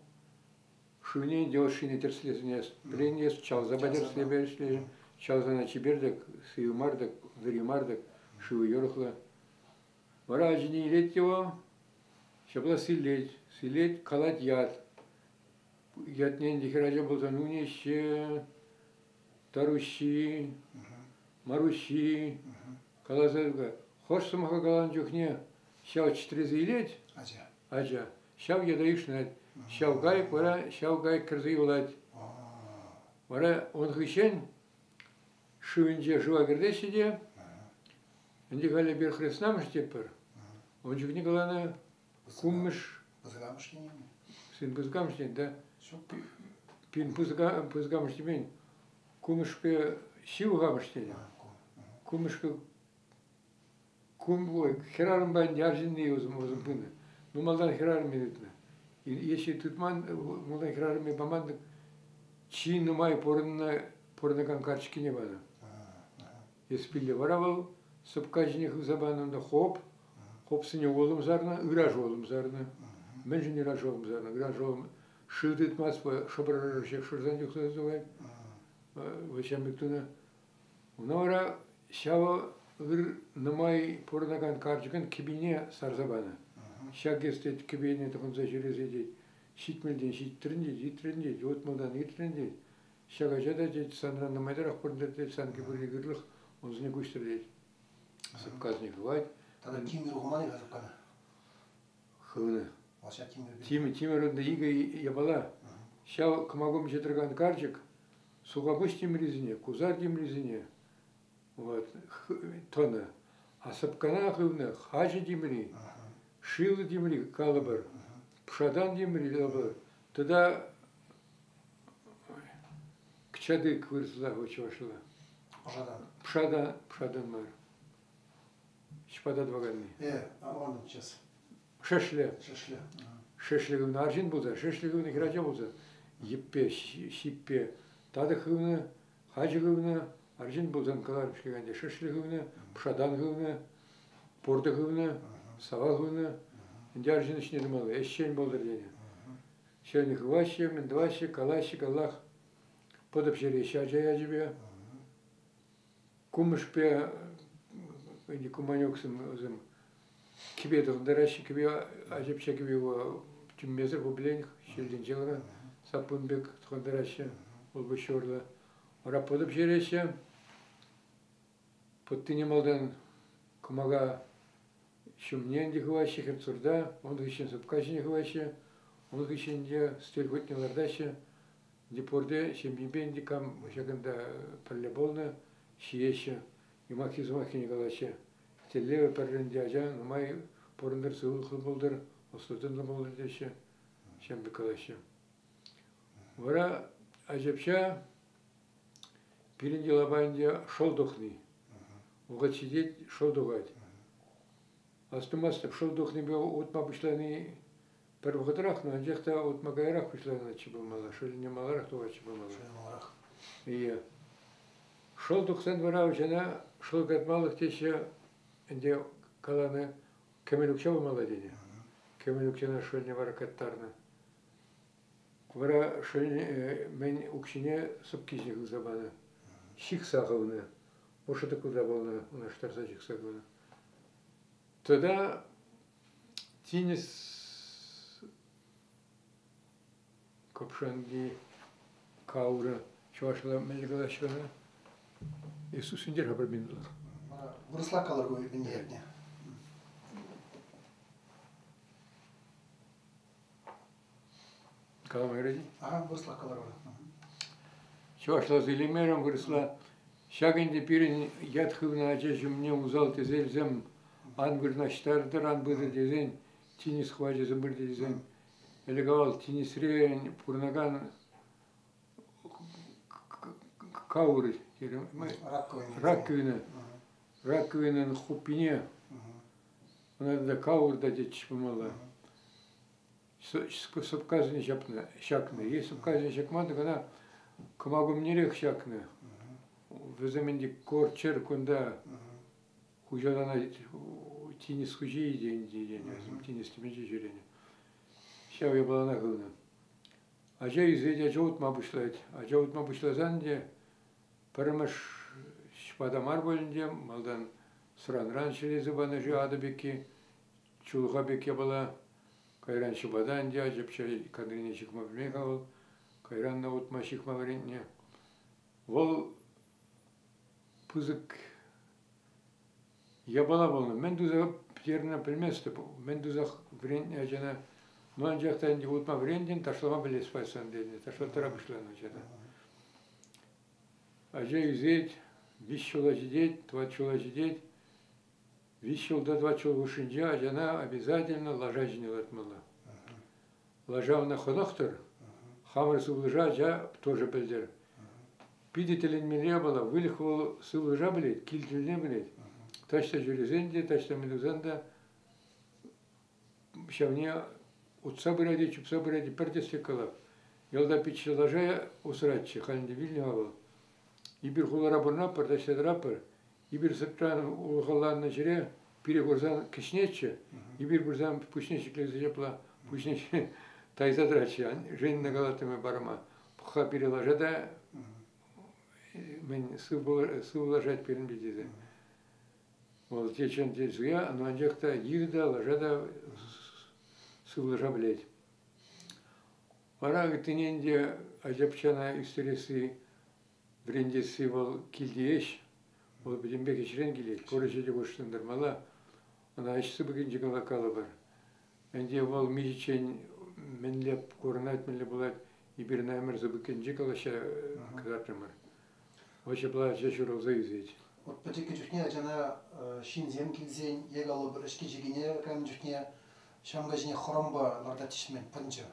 Шывне ӗнтӗ ӑшшине тӗрӗслесен вӗренес, чавсапа тӗрӗслепе ӗҫлеҫҫӗ. Чавсана чипер-тӗк, сивӗ мар-тӑк, вӗри мар-тӑк, шывӗ юрӑхлӑ. Вара ачине илет те вӑл, ҫапла силлет, силлет, калать ят. Ятне ӗнтӗ хӗрача пулсан Униҫҫе, Таруҫҫи, Маруҫҫи каласа хӑш сӑмаха каланӑ чухне ҫав чӗтресе илет ача. Ача. Ҫав ята йышӑнать. Ҫав кайӑк вара ҫав кайӑк кӗрсе юлать. Вара ун хыҫҫӑн шывӗнче шыва кӗртеҫҫӗ те ӗнтӗ халӗ эпир хреснамӑш тетпӗр. Ун чухне каланӑ куммӗш Пысӑкамӑш тени? Сын пысӑкамӑш тен, да? Пин пысӑкамӑш темен. Кумӗшпе ҫывӑхамӑш тенӗ. Кумӗшпе кум ой, хӗрарӑмпа ӗнтӗ арҫынни усӑм пынӑ. Ну, малтан хӗрарӑмӗ тытнӑ. Если тытман, малтан хӗрарӑмӗ паман тӑк чи нумай пурӑннӑ пурӑнакан карчӑккине панӑ. Эспилле вара вӑл сӑпка ҫине хывса панӑ унта хоп, хопсене улӑм сарнӑ, ыраш улӑм сарнӑ. Мӗншӗн ыраш улӑм сарнӑ? Ыраш улӑм шыв тытмасть, шӑпӑр ҫех шырсан юхса тухать. Вӑл пек тунӑ. Уна вара ҫав ыр нумай пурӑнакан карчӑкӑн кӗпине сарса панӑ. Ҫак эс тет кӗпене тӑхӑнса ҫӳресе тет, ҫитмӗлтен ҫитрӗн тет, итрӗн тет, утмӑлтан иртрӗн тет. Ҫак ача та тет, санран нумайтарах пурӑнтӑр тет, сан кӗпӳри ырлӑх унсене куҫтӑр тет. Сӑпкасене хывать. Тата тимӗр хуман-и-ха сӑпкана? Хывнӑ. Тимӗр, тимӗр унта икӗ япала. Ҫав кӑмакум тӑракан карчӑк сухапуҫ тимрисене, кусар тимрисене вот, тӑнӑ. А сӑпкана хывнӑ хачӑ тимри, шилӑ тимри калӑпӑр, пшатан тимри калӑпӑр. Тата кчадык вырӑсла чӑвашла. Пшатан. Пшатан, пшатан мар. Ҫӑпата тӑваканни. Э, ӑнлантӑм сейчас. Шӗшлӗ. Шӗшлӗ. Шӗшлӗ хывнӑ арҫын пулса, шӗшлӗ хывнӑ хӗрача пулса, йӗппе, ҫиппе татӑк хывнӑ, хачӑ хывнӑ, арҫын пулсан кӑларӑп-ҫке ӗнтӗ, шӗшлӗ хывнӑ, пшатан хывнӑ, пуртӑ хывнӑ, сава хывнӑ. Ӗнтӗ арҫын ӗҫне тумалла, ӗҫчен пултӑр тенӗ. Ҫӗнӗ хываҫҫӗ, мӗн тӑваҫҫӗ, калаҫҫӗ, каллах пӑтӑп ҫӗреҫҫӗ ача ячӗпе. Кумӑшпе ӗнтӗ куманёксем вӗсем кӗпе тӑхӑнтараҫҫӗ, кӗпе ачапча кӗпе тӳммесӗр пуплен ҫӳлтӗнче кӑна саппун пек тӑхӑнтараҫҫӗ улпуҫ урлӑ. Вара пӑтӑ пӗҫереҫҫӗ. Пӑттине малтан кӑмака ҫумне ӗнтӗ хываҫҫӗ хӗрт-сурта, ун хыҫҫӑн сӑпка ҫине хываҫҫӗ, ун хыҫҫӑн ӗнтӗ сӗтел хутне лартаҫҫӗ. Ӗнтӗ ҫемйипе ӗнтӗ кам ҫакӑнта пӗрле пулнӑ, ҫиеҫҫӗ, юмаххи-сӑмаххине калаҫҫӗ. Тӗллевӗ пӗрре ӗнтӗ ача нумай пурӑнтӑр, сывлӑхлӑ пултӑр, ӑслӑ-тӑнлӑ пултӑр теҫҫӗ, ҫавӑн пек калаҫҫӗ. Вара ачапча пирӗн йӑлапа ӗнтӗ шӑл тухни. Вӑхӑт ҫитет, шӑл тухать. Астумастӑп, шӑл тухнипе утма пуҫлани пӗр вӑхӑтрах, но анчах та утма каярах пуҫланатчӗ пулмалла, шӑлне маларах тухатчӗ пулмалла. Шӑлне маларах. Ие. Шӑл тухсан вара ачана шӑл катмалӑх теҫҫӗ, ӗнтӗ каланӑ, кӗмӗл укҫа пулмалла тенӗ. Кӗмӗл укҫана шӑлне вара каттарнӑ. Вара шӑлне мӗн укҫине сӑпки ҫине хывса панӑ. Ҫыхса хывнӑ. Ӑшӑ тӑклӑ пулнӑ, ӑнаштарса ҫыхса хывнӑ. Тата тинӗс кӑпшанки каура чӑвашла мӗнле калаҫҫӗ ӑна? Иисус сӳнтер-ха пӗр минутлӑх. Вырӑсла калӑр ку мӗн ятне. Калама юрать-и? Ага, вырӑсла калӑр вара. Чӑвашла илеймерӗм, вырӑсла. Ҫак ӗнтӗ пирӗн ят хывнӑ ача ҫумне усал тӗселсем ан вырнаҫтартӑр, ан пытӑр тесен, тинӗс хӑвачӗсем пыр тесен, ӗлӗк-авал тинӗсре пурӑнакан каур терӗм, раковина, раковинӑн хуппине, ӑна тата каур та тетчӗҫ пулмалла. Сӑпкасене ҫапнӑ, ҫакнӑ. Е сӑпкасене ҫакман тӑк ӑна кӑмакумнерех ҫакнӑ. Вӗсем ӗнтӗ корчер кунта хуҫаланать тинӗс хуҫи тенӗ, вӗсем тинӗс тӗпӗнче ҫӳренӗ. Ҫав япалана хывнӑ. Ача ӳсет, ача утма пуҫлать. Ача утма пуҫласан ӗнтӗ пӗрремӗш ҫӑпата мар пуль ӗнтӗ, малтан сӑранран ҫӗлесе панӑ-ши атӑ пекки, чулха пек япала. Кайран ҫӑпата ӗнтӗ ачапча кантрине ҫыхма пӗлмен-ха вӑл. Кайран утма ҫыхма вӗрентнӗ. Вӑл пысӑк япала пулнӑ. Мӗн туса пӗтернӗ пӗлместӗп. Мӗн туса вӗрентнӗ ачана. Ну, анчах та ӗнтӗ утма вӗрентӗн, ташлама пӗлес пулсан тенӗ. Ташлаттара пуҫланӑ ачана. Ача ӳсет, виҫ ҫула ҫитет, тӑват ҫула ҫитет. Виҫ ҫулта тӑват ҫул хушшинче ачана обязательно лаша ҫине лартмалла. Лаша ӑна хӑнӑхтӑр, хамӑр сывлӑша ача тоже пӗлтӗр. Питӗ тӗлӗнмелле япала. Выльӑх вӑл сывлӑша пӗлет, кил тӗлне пӗлет. Таҫта ҫӳресен те, таҫта мӗн тусан та ҫавне утса пырать-и, чупса пырать-и, пӗр тӗслӗх калап. Ялта пичче лаша усратчӗ, халь ӗнтӗ вилнӗ-ха вӑл. Эпир хулара пурӑнатпӑр, таҫта тӑратпӑр. Эпир сӑртран улӑхаланнӑ ҫӗре пире курсан кӗҫнетчӗ. Эпир пырсан пуҫне ҫӗклесе ҫапла пуҫне тайса тӑратчӗ. Женьӑна калаттӑмӑр парӑма. Пӑх-ха пире лаша та мӗн сывлашать пирӗнпе тесе. Вӑл чечен те суя, но анчах та йытӑ та, лаша та сывлӑша пӗлет. Вара ыттине ӗнтӗ ача-пӑчана ӳстересси, вӗрентесси вӑл килти ӗҫ. Вӑл пӗтӗмпех ӗҫрен килет. Пур ӗҫе те хутшӑнтармалла. Ӑна ӗҫ сыпӑкӗнче калӑпӑр. Ӗнтӗ вӑл миҫеччен мӗнле курӑнать, мӗнле пулать, эпир ӑна ӗмӗр сыпӑкӗнче калаҫса кӑтартрӑмӑр. Вӑл ҫапла ача ҫуралса ӳсет. Вот пӗчӗккӗ чухне ачана ҫынсем килсен е калӑпӑр ӗҫки-ҫикине кайнӑ чухне ҫамка ҫине хӑрӑмпа лартатчӗҫ-мӗн, пӑнчӑ.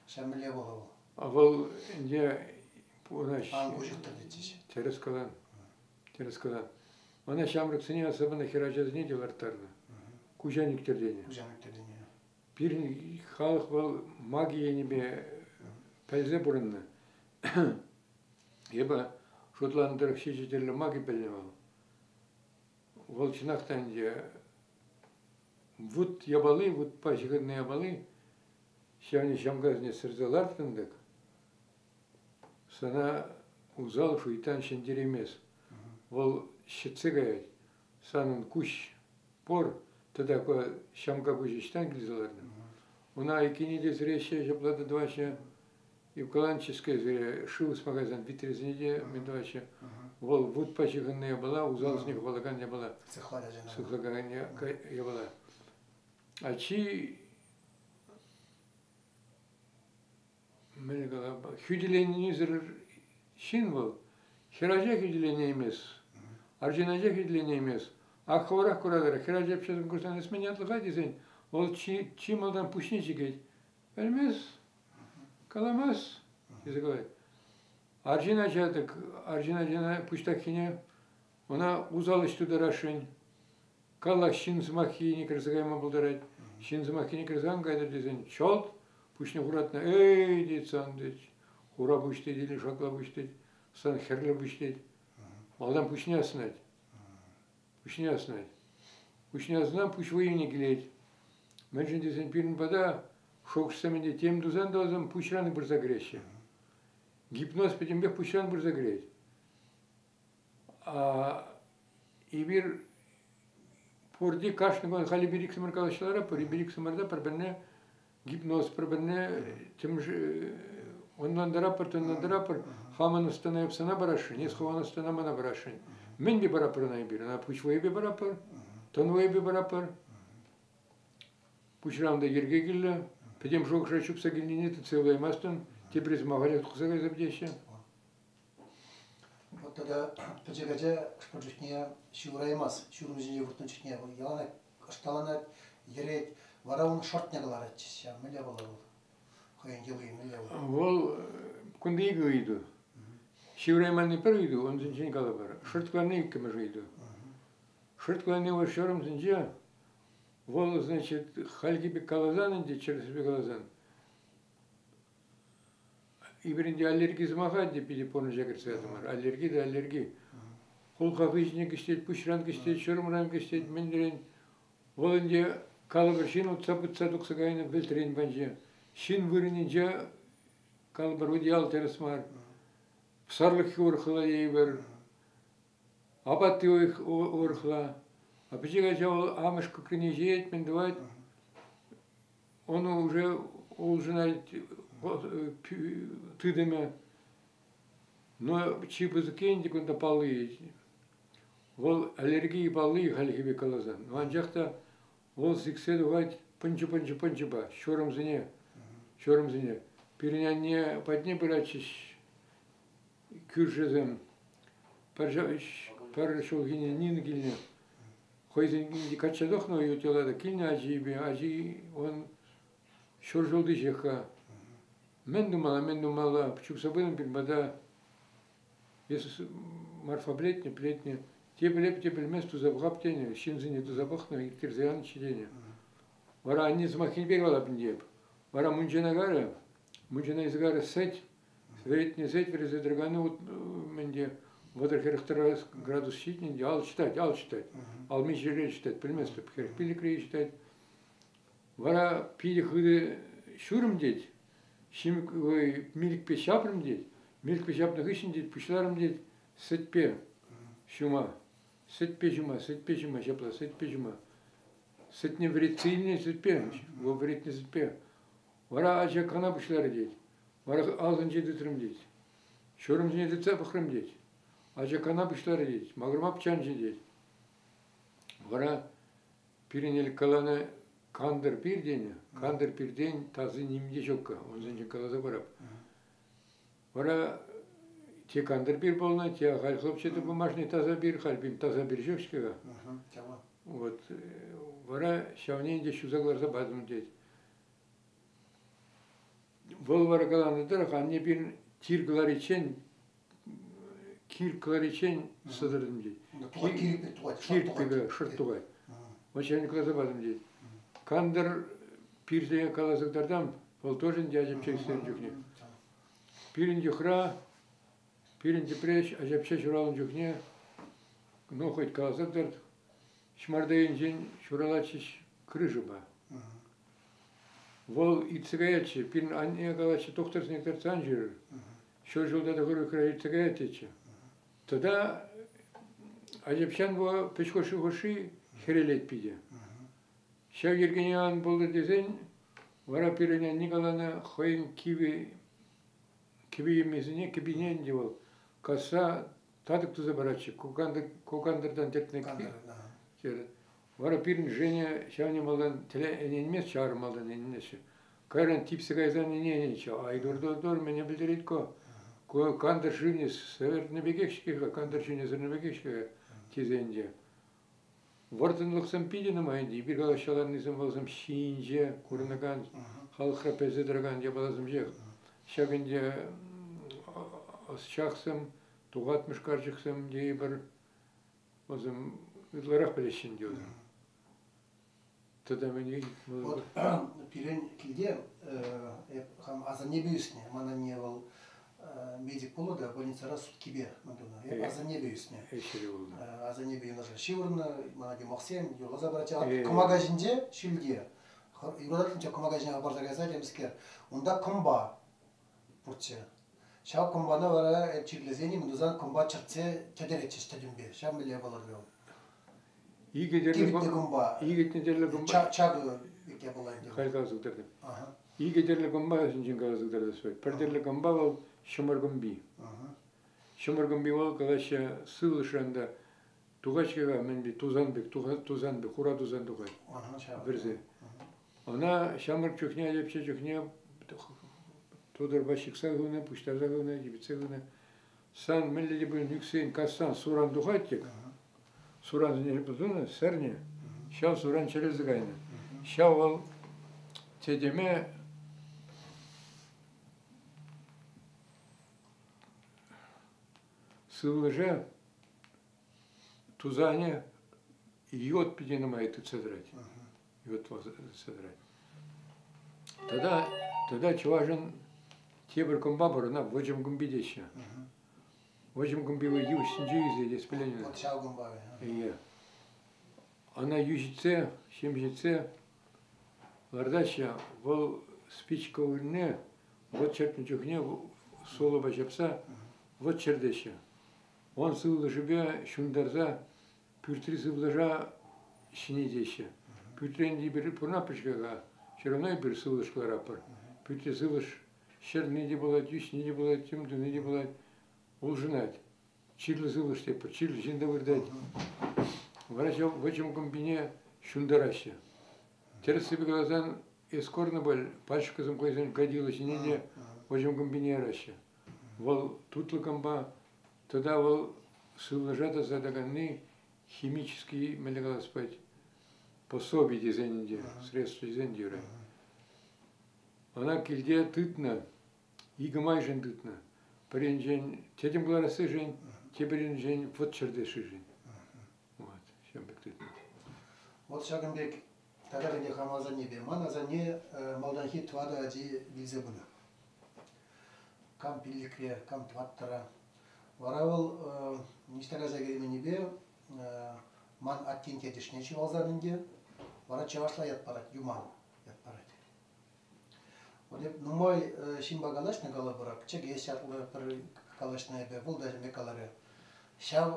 Ҫав мӗнле вӑл вӑл? Вӑл ӗнтӗ ӑна Ан куҫӑхтӑр тетчӗҫ. Тӗрӗс калан. Тӗрӗс калан. Ӑна ҫамрӑксене, особенно хӗрачасене те ларттарнӑ. Куҫан ӳктӗр тенӗ. Куҫан ӳктӗр тенӗ. Пирӗн халӑх вӑл маги енӗпе пӗлсе пурӑннӑ. Эпӗ шутланӑ тӑрӑх ҫичӗ тӗрлӗ маги пӗлнӗ вӑл. Вӑл чӑнах та ӗнтӗ вут япали, вутпа ҫыхӑннӑ япали ҫавне ҫамкасене сӗрсе лартрӑн-тӑк, сана усал шуйттан ҫӗнтереймест. Вӑл ҫӗтсе каять. Санӑн куҫ пур, тата ҫамка куҫ ӑҫтан килсе ларнӑ? Ӑна айккине те сӗреҫҫӗ, ҫапла та тӑваҫҫӗ. Евкаланческое сӗре шыв ӑсма кайсан витресене те мӗн тӑваҫҫӗ. Вӑл вутпа ҫыхӑннӑ япала, усал хӑвалакан япала. Сыхлакан япала. А чи мӗн калам, хӳтӗленнисӗр ҫын вӑл хӗрача хӳтӗленеймест, арҫын ача хӳтӗленеймест. Ак хӑвӑрах куратӑр, хӗрача пӗҫерсен курсан эс мӗн ятлӑ-ха тесен, вӑл чи, чи малтан пуҫне чикет. Пӗлмест, каламасть, тесе калать. Арҫын ача тӑк, арҫын ачана пуҫтаххине ӑна усал ӗҫ тутарасшӑн. Каллах ҫын сӑмаххине кӗрсе кайма пултарать. Ҫын сӑмаххине кӗрсе ан кайтӑр тесен чӑлт пуҫне хуратнӑ. Эй, тет сан, тет. Хура пуҫ тет или шакла пуҫ тет. Сан хӗрлӗ пуҫ тет. Малтан пуҫне асӑнать. Пуҫне асӑнать. Пуҫне асӑнан пуҫ вӑйне килет. Мӗншӗн тесен пирӗн пата шухӑшсем ӗнтӗ тем тусан та вӗсем пуҫран пырса кӗреҫҫӗ. Гипноз пӗтӗмпех пуҫран пырса кӗрет. Эпир пурте кашни кун халӗ эпир иксӗмӗр калаҫса ларатпӑр, эпир иксӗмӗрте пӗр-пӗрне гипноз пӗр-пӗрне ӑнлантаратпӑр, тӑнлантаратпӑр. Хамӑн ӑс-тӑна эп сана парасшӑн, эс хӑвӑн ӑс-тӑна мана парасшӑн. Мӗнпе паратпӑр ӑна эпир? Ӑна пуҫ вӑйӗпе паратпӑр, тӑн вӑйӗпе паратпӑр. Пуҫран та йӗрке кирлӗ. Пӗтӗм шухӑша чупса килнине тытса юлаймастӑн, теприсем ахалех тухса кайса пӗтеҫҫӗ. Вот тата пӗчӗк ача хӑш-пӗр чухне ҫывӑраймасть. Ҫурӑм ҫинче выртнӑ чухне вӑл яланах ӑшталанать, йӗрет. Вара ун шӑртне кӑларатчӗҫ ҫав. Мӗнле вӑл вӑл? Хӑйӗн йӑли мӗнле вӑл? Вӑл кунти икӗ ыйту. Ҫывӑрайманни пӗр ыйту, ун ҫинчен калӑпӑр. Шӑрт кӑларни иккӗмӗш ыйту. Шӑрт кӑларни вӑл ҫурӑмсенче вӑл, значит, хальхи пек каласан ӗнтӗ, чӗрӗсӗпе каласан, Эпир ӗнтӗ аллерги сӑмаха ӗнтӗ питӗ пурнӑҫа кӗртсе ятӑмӑр. Аллерги те аллерги. Хулха хыҫне кӗҫтет, пуҫран кӗҫтет, ҫурӑмран кӗҫтет, мӗнрен. Вӑл ӗнтӗ калӑпӑр ҫын утса пытса тухса кайнӑ вӗлтрен панче. Ҫын вырӑнӗнче калӑпӑр утиял тӗрӗс мар. Сарлӑххи урӑхла тейӗпӗр. Апат урӑхла. А пӗчӗк ача вӑл амӑш кӑкрине ҫиет, мӗн тӑвать. Он уже улшӑнать тытӑмӗ. Но чи пысӑкки ӗнтӗ кунта палли. Вӑл аллергии палли хальхи пек каласан. Но анчах та вӑл сиксе тухать пӑнчӑ-пӑнчӑ-пӑнчӑпа ҫурӑмсене, ҫурӑмсене. Пирӗн анне патне пыратчӗҫ кӳршӗсем. Пӗр ҫулхине Нина килнӗ. Хӑйсен качча тухнӑ ют яла та килнӗ ачипе, ачи он ҫур ҫулти ҫех-ха. Мӗн тумалла, мӗн тумалла, чупса пытӑм пирӗн пата. Эс Марфа плетнӗ, плетнӗ. Те пӗлеп, те пӗлмест, туса пӑхап тенӗ, ҫынсене туса пӑхнӑ, ирттерсе янӑччӗ тенӗ. Вара анне сӑмаххинпе калап ӗнтӗ эп. Вара мунчана карӗ, мунчана илсе карӗ сӗт, Вӗретнӗ сӗт вӗресе тӑраканни мӗнте 30-40 градус ҫитнӗ те ал чытать, ал чытать. Ал миҫере чытать, пӗлместӗп, 45-ре чытать. Вара питӗ хытӑ ҫурӑм тет, ҫимӗк милӗкпе ҫапрӑм тет, милӗкпе ҫапнӑ хыҫҫӑн тет, пуҫларӑм тет сӗтпе ҫума. Сӗтпе ҫума, сӗтпе ҫума, ҫапла сӗтпе ҫума. Сӗтне вӗретсе илнӗ сӗтпе, вӑл вӗретнӗ сӗтпе. Вара ача кана пуҫларӗ тет. Вара аллинче тытрӑм тет. Ҫурӑм ҫине тытса пӑхрӑм тет. Ача кана пуҫларӗ тет. Макӑрма пӑчанчӗ тет. Вара пирӗн ӗлӗк каланӑ кантӑр пир тенӗ. Кантӑр пиртен таси ним те ҫуккӑ. Унсенчен каласа парап. Вара те кантӑр пир пулнӑ, те ахаль хлопчатый бумажный таса пир, халь пин таса пир ҫук-ҫке-ха. Вот. Вара ҫавне ӗнтӗ ҫуса кӑларса патӑм тет. Вӑл вара каланӑ тӑрӑх, анне пирӗн тир кӑлариччен, кир кӑлариччен сӑтӑртӑм тет. Кир пек шӑрт тухать. Вот ҫавне кӑларса патӑм тет. Кантӑр пирсе каласа кӑтартам, вӑл тоже ӗнтӗ ачапча ӳстернӗ чухне. Пирӗн йӑхра, пирӗн тӗпре ачапча ҫуралнӑ чухне, ну, хоть каласа кӑтарт, ҫӑмарта енчен ҫуралатчӗҫ крышӑпа. Вӑл иртсе каятчӗ. Пирӗн анне калатчӗ, тухтӑрсене кӑтартса ан ҫӳрӗр. Ҫур ҫулта тӑхӑр уйӑхра иртсе каять тетчӗ. Тата ачапчан вӑл пӗҫ хушши хӗрелет питӗ. Ҫав йӗркене ан пултӑр тесен вара пирӗн анне каланӑ хӑйӗн кивӗ кӗпи-йӗммисене кӗпине ӗнтӗ вӑл касса татӑк туса паратчӗ. Кукантӑртан тӗртнӗ терӗ. Вара пирӗн Женя ҫавне малтан тӗле ӗненмест, ҫар малтан ӗненместчӗ. Кайран типсе кайсан ӗненетчӗ. Ай тур-тур-тур, мӗне пӗлтерет ку? Ку кантӑр шывне сӗвӗртнӗ пекех-ҫке-ха, кантӑр шывне сӗрнӗ пекех-ҫке тесе ӗнтӗ. Вӑрттӑнлӑхсем питӗ нумай ӗнтӗ. Эпир калаҫса вӑлсем ҫийӗнче курӑнакан, халӑхра пӗлсе тӑракан япаласем ҫех. Ҫак ӗнтӗ ӑсчахсем, тухатмӑш карчӑксем тейӗпӗр, вӗсем ытларах пӗлеҫҫӗ ӗнтӗ вӗсем. Тата мӗн Вот пирӗн килте эп хам асаннепе ӳснӗ. Ман анне вӑл медик пулнӑ та больницӑра суткипе мӗн тунӑ. Эп асаннепе ӳснӗ. Ӗҫре пулнӑ. Асаннепе юнашар ҫывӑрнӑ, мана юмахсем юрласа паратчӗ. Кӑмака ҫинче ҫӳлте юрататтӑмччӗ кӑмака ҫине хӑпарса кайса темскер. Унта кӑмпа пурччӗ. Ҫав кӑмпана вара чирлесен мӗн тусан кӑмпа чӗртсе тӗтӗретчӗҫ тӗтӗмпе. Ҫав мӗнле палӑртнӑ вӑл? Икӗ тӗрлӗ Типӗтнӗ кӑмпа. Икӗ тӗрлӗ кӑмпа. Чакӑ пек япала ӗнтӗ. Халь каласа кӑтартӑм. Икӗ тӗрлӗ кӑмпа ҫинчен каласа кӑтартас пулать. Пӗр тӗрлӗ кӑмпа вӑл ҫӑмӑр кӑмпи. Ҫӑмӑр кӑмпи вӑл калаҫҫӗ сывлӑшран та тухать-ҫке-ха мӗн пек тусан пек, тусан пек, хура тусан тухать. Вӗрсе. Ӑна ҫамрӑк чухне, ачапча чухне тутӑрпа ҫыхса хывнӑ, пуҫтарса хывнӑ, типӗтсе хывнӑ. Сан мӗнле те пулин ӳксен, кассан суран тухать тек. Сурансене тунӑ, сӗрнӗ. Ҫав суран чӗрӗлсе кайнӑ. Ҫав вӑл тӗтӗме сывлӑша тусанӗ йод питӗ нумай тытса тӑрать. Йод тытса тӑрать. Тата, тата чӑвашӑн тепӗр кӑмпа пур, ӑна вӑчӑм кӑмпи теҫҫӗ. Вӑчӑм кӑмпи вӑл йывӑҫ ҫинче ӳсет, эс пӗлен. Вот ҫав кӑмпа. Ие. Ӑна йӳҫӗтсе, ҫемҫетсе лартаҫҫӗ. Вӑл спичка вырӑнне вӑт чӗртнӗ чухне солӑпа ҫапса вӑт чӗртеҫҫӗ. Он сывлӑшӗпе ҫунтарса пӳртри сывлӑша ҫӗнетеҫҫӗ. Пӳртрен эпир пурӑнатпӑр-ҫке-ха, все равно эпир сывлӑш кӑларатпӑр. Пӳртре сывлӑш ҫӗрни те пулать, ӳсни те пулать, тем туни те пулать, улшӑнать. Чирлӗ сывлӑш тетпӗр, чирлӗ ҫын та выртать. Вара ҫав вӑчӑм кӑмпине ҫунтараҫҫӗ. Тӗрӗссипе каласан, эскорнӑ пуль, пачкӑсем хӑйсен кадила ҫине те вӑчӑм кӑмпине яраҫҫӗ. Вӑл тутлӑ кӑмпа, тата вӑл сывлӑша тасатаканни химический, мӗнле калас пулать, пособи тесен ӗнтӗ, средство тесен те юрать. Ӑна килте тытнӑ, икӗ майшӑн тытнӑ. Пӗринчен тӗтӗм кӑларассишӗн, тепӗринчен вӑт чӗртессишӗн. Вот, ҫавӑн пек тытнӑ. Вот ҫакӑн пек тата ӗнтӗ хам асаннепе. Ман асанне малтанхи тӑватӑ ачи вилсе пынӑ. Кам пиллӗкре, кам тӑваттӑра. Вара вӑл ниҫта кайса кӗрейменнипе ман аттен тетӗшне ҫуралсан ӗнтӗ вара чӑвашла ят парать, Юман ят парать. Вот эп нумай ҫынпа калаҫнӑ калӑпӑр, Чӗкеҫ ятлӑ пӗр калаҫнӑ эпӗ, вӑл та ҫавӑн пек каларӗ. Ҫав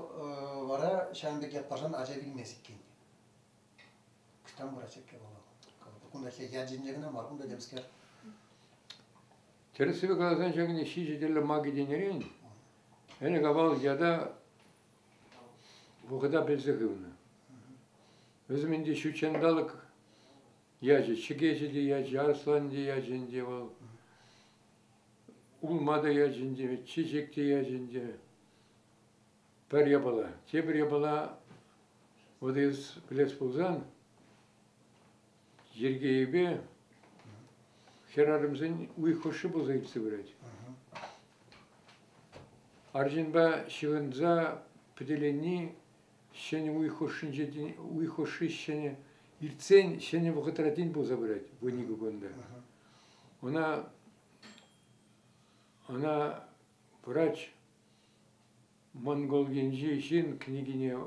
вара ҫавӑн пек ят парсан ача вилмест иккен. Кӑштан пырать ҫак япала. Кунта ячӗнче кӑна мар, кунта темскер. Тӗрӗссипе каласан ҫакӑн ҫичӗ тӗрлӗ маги тенӗрен ӗлӗк-авал ята вӑхӑта пӗлсе хывнӑ. Вӗсем ӗнтӗ ҫутҫанталӑк ячӗ, чӗкеҫӗ те ячӗ, арӑслан те ячӗ ӗнтӗ вӑл, улма та ячӗ ӗнтӗ, чечек те ячӗ ӗнтӗ. Пӗр япала. Тепӗр япала, вот эс пӗлес пулсан, йӗркейӗпе хӗрарӑмсен уйӑх хушши пулса иртсе пырать. Арҫынпа ҫыхӑнса пӗтӗленни ҫӗнӗ уйӑх хушшинче уйӑх хушши ҫӗнӗ иртсен ҫӗнӗ вӑхӑтра тин пулса пырать 12 кунта. Ӑна ӑна врач Монгол енчи ҫын кӗнекине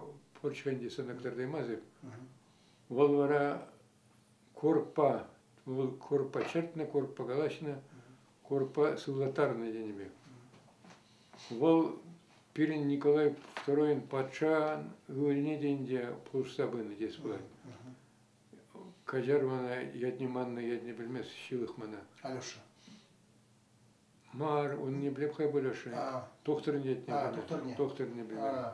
пур ӗнтӗ сана кӑтартаймастӑп. Вӑл вара курӑкпа, вӑл курӑкпа чӗртнӗ, курӑкпа калаҫнӑ, курӑкпа сывлаттарнӑ тенӗ пек. Вӑл пирӗн Николай Второйӑн патшан ывӑлне те ӗнтӗ пулӑшса пынӑ тес пулать. Каҫар мана, ятне маннӑ, ятне пӗлмест, ҫылӑх мана. Алеша. Мар, он не блепхай пулӗ-ши? Тухтӑрӗн ятне пӗлнӗ. Тухтӑрне пӗлнӗ.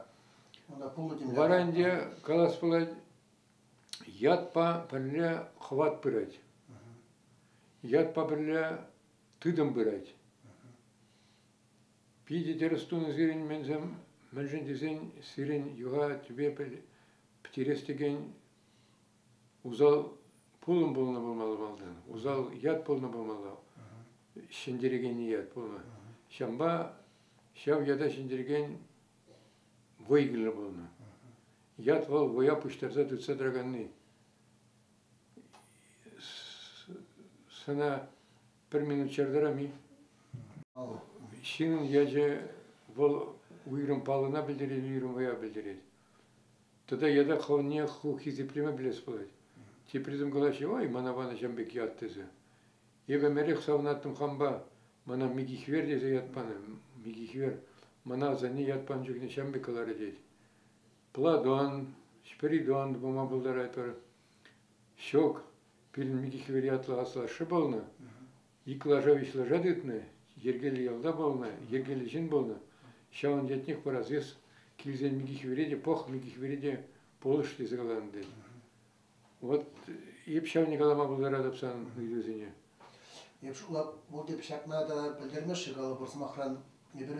Вара ӗнтӗ калас пулать, ятпа пӗрле хӑват пырать. Ятпа пӗрле тытӑм пырать. Питӗ тӗрӗс тунӑ сирӗн мӗнсем, мӗншӗн тесен сирӗн йӑха тӳпе пӗтерес текен усал пулӑм пулнӑ пулмалла малтан, усал ят пулнӑ пулмалла, ҫӗнтерекенни ят пулнӑ. Ҫавӑнпа ҫав ята ҫӗнтерекен вӑй кирлӗ пулнӑ. Ят вӑл вӑя пуҫтарса тытса тӑраканни. Сана пӗр минут чартарам-и? Ҫыннӑн ячӗ вӑл уйрӑм паллӑна пӗлтерет, уйрӑм вӑя пӗлтерет. Тата ята хӑвне ху хисеплеме пӗлес пулать. Теприсем калаҫҫӗ, ой, мана панӑ ҫам пек ят тесе. Эпӗ ӗмӗрех савӑнаттӑм хампа, мана Микихвер тесе ят панӑ. Микихвер мана асанне ят панӑ чухне ҫам пек каларӗ тет. Платон, Спиридон пулма пултаратпӑр. Ҫук, пирӗн Микихвер ятлӑ аслашшӗ пулнӑ. Ик лаша, виҫ лаша тытнӑ, йӗркеллӗ ялта пулнӑ, йӗркеллӗ ҫын пулнӑ. Ҫавӑн ятнех парас эс килсен Микихвере те пӑх, Микихвере те пулӑш тесе каланӑ тет. Вот эп ҫавне калама пултаратӑп сан ыйтусене. Эп шутлап, вӑл теп ҫакна та пӗлтермест-ши калӑпӑр сӑмахран, эпир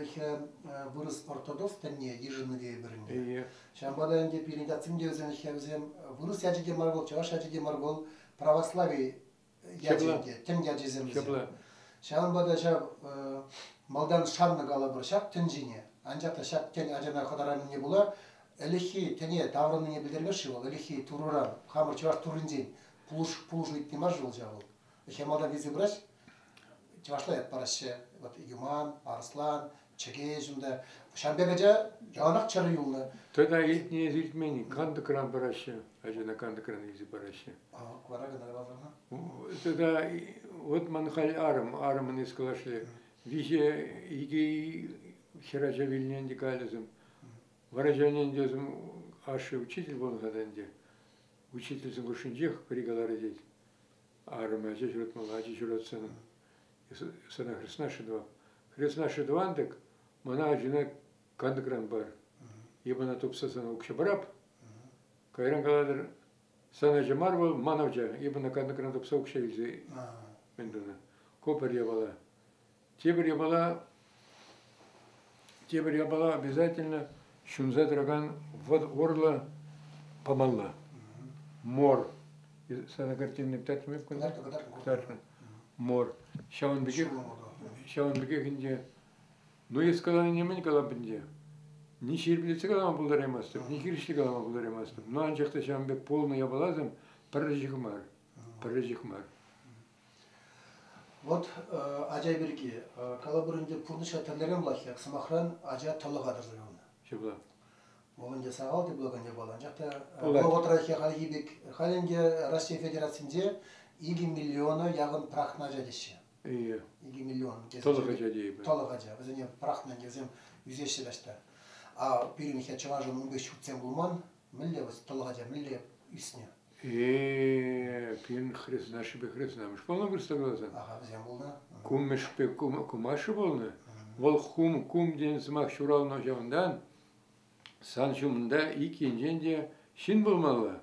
вырӑс ортодокс тӗнне йышӑннӑ тейӗпӗр ӗнтӗ. Ҫавӑнпа та ӗнтӗ пирӗн ятсем те вӗсем вӗсем вырӑс ячӗ те мар вӑл, чӑваш ячӗ те мар вӑл, православи ячӗ ӗнтӗ, тӗн ячӗсем вӗсем. Ҫавӑнпа та ҫав малтан шаннӑ калӑпӑр ҫак тӗн ҫине, анчах та ҫак тӗн ачана хӑтараннине пула ӗлӗкхи тӗне таврӑннине пӗлтермест-ши вӑл, ӗлӗкхи турӑран, хамӑр чӑваш турринчен пулӑшу ыйтни мар-ши вӑл ҫав вӑл? Ӗҫе малтан илсе пыраҫ, чӑвашла ят параҫҫӗ. Вот Юман, Арӑслан, Чӗкеҫ унта. Ҫав пек ача яланах чӗрӗ юлнӑ. Тата илтнӗ илтмен кантӑкран параҫҫӗ. Ачана кантӑкран илсе параҫҫӗ. Вара кӑна каласан. Тата вот ман халь арӑм, арӑмӑн эс калашле, виҫӗ икӗ хӗрача вилнӗ ӗнтӗ калӗсем. Вара ҫавне ӗнтӗ ашшӗ учитель пулнӑ-ха та ӗнтӗ. Учительсем хушшинчех пӗри каларӗ тет. Арӑмӗ ача ҫуратмалла, ача ҫуратсан сана хреснашшӗ тӑвап. Хреснашшӗ тӑван-тӑк, мана ачуна кантӑкран пар. Эп ӑна тупса сана укҫа парап. Кайран калатӑр, сан ача мар вӑл, ман ача. Эп ӑна кантӑкран тупса укҫа илсе мӗн тунӑ. Ку пӗр япала. Тепӗр япала, тепӗр япала обязательно ҫунса тӑракан вӑт урлӑ памалла. Мор. Сана картинне кӑтартмӑп кунта? Кӑтартнӑ. Мор. Ҫавӑн пекех, ҫавӑн пекех ӗнтӗ, ну эс каланине мӗн калап ӗнтӗ? Ни ҫирӗплетсе калама пултараймастӑп, ни хирӗҫле калама пултараймастӑп. Но анчах та ҫавӑн пек пулнӑ япаласем пӗрре ҫех мар. Пӗрре ҫех мар. Вот ача пирки калӑпӑр ӗнтӗ пурнӑҫра тӗрлӗрен пулать. Сӑмахран, ача тӑлӑха тӑрса юлнӑ. Ҫапла. Вӑл ӗнтӗ сахал те пулакан япала, анчах та вӑхӑтра хальхи пек халь ӗнтӗ Раҫҫей Федерацинче 2 миллиона яхӑн пӑрахнӑ ача теҫҫӗ. Ие. 2 миллион. Тӑлӑх ача тейӗпӗр. Тӑлӑх ача. Вӗсене пӑрахнӑ ӗнтӗ, вӗсем ӳсеҫҫӗ таҫта. А пирӗн чӑвашӑн ун пек ҫуртсем пулман. Мӗнле тӑлӑх ача мӗнле ӳснӗ? Э, пирӗн хреснашшӗпе хреснамӑш пулнӑ вырӑсла каласан. Аха, вӗсем пулнӑ. Куммӗшпе кумашшӗ пулнӑ. Вӑл хум, кум тенӗ сӑмах ҫуралнӑ ҫавӑнтан. Сан ҫумӑнта ик енчен те ҫын пулмалла.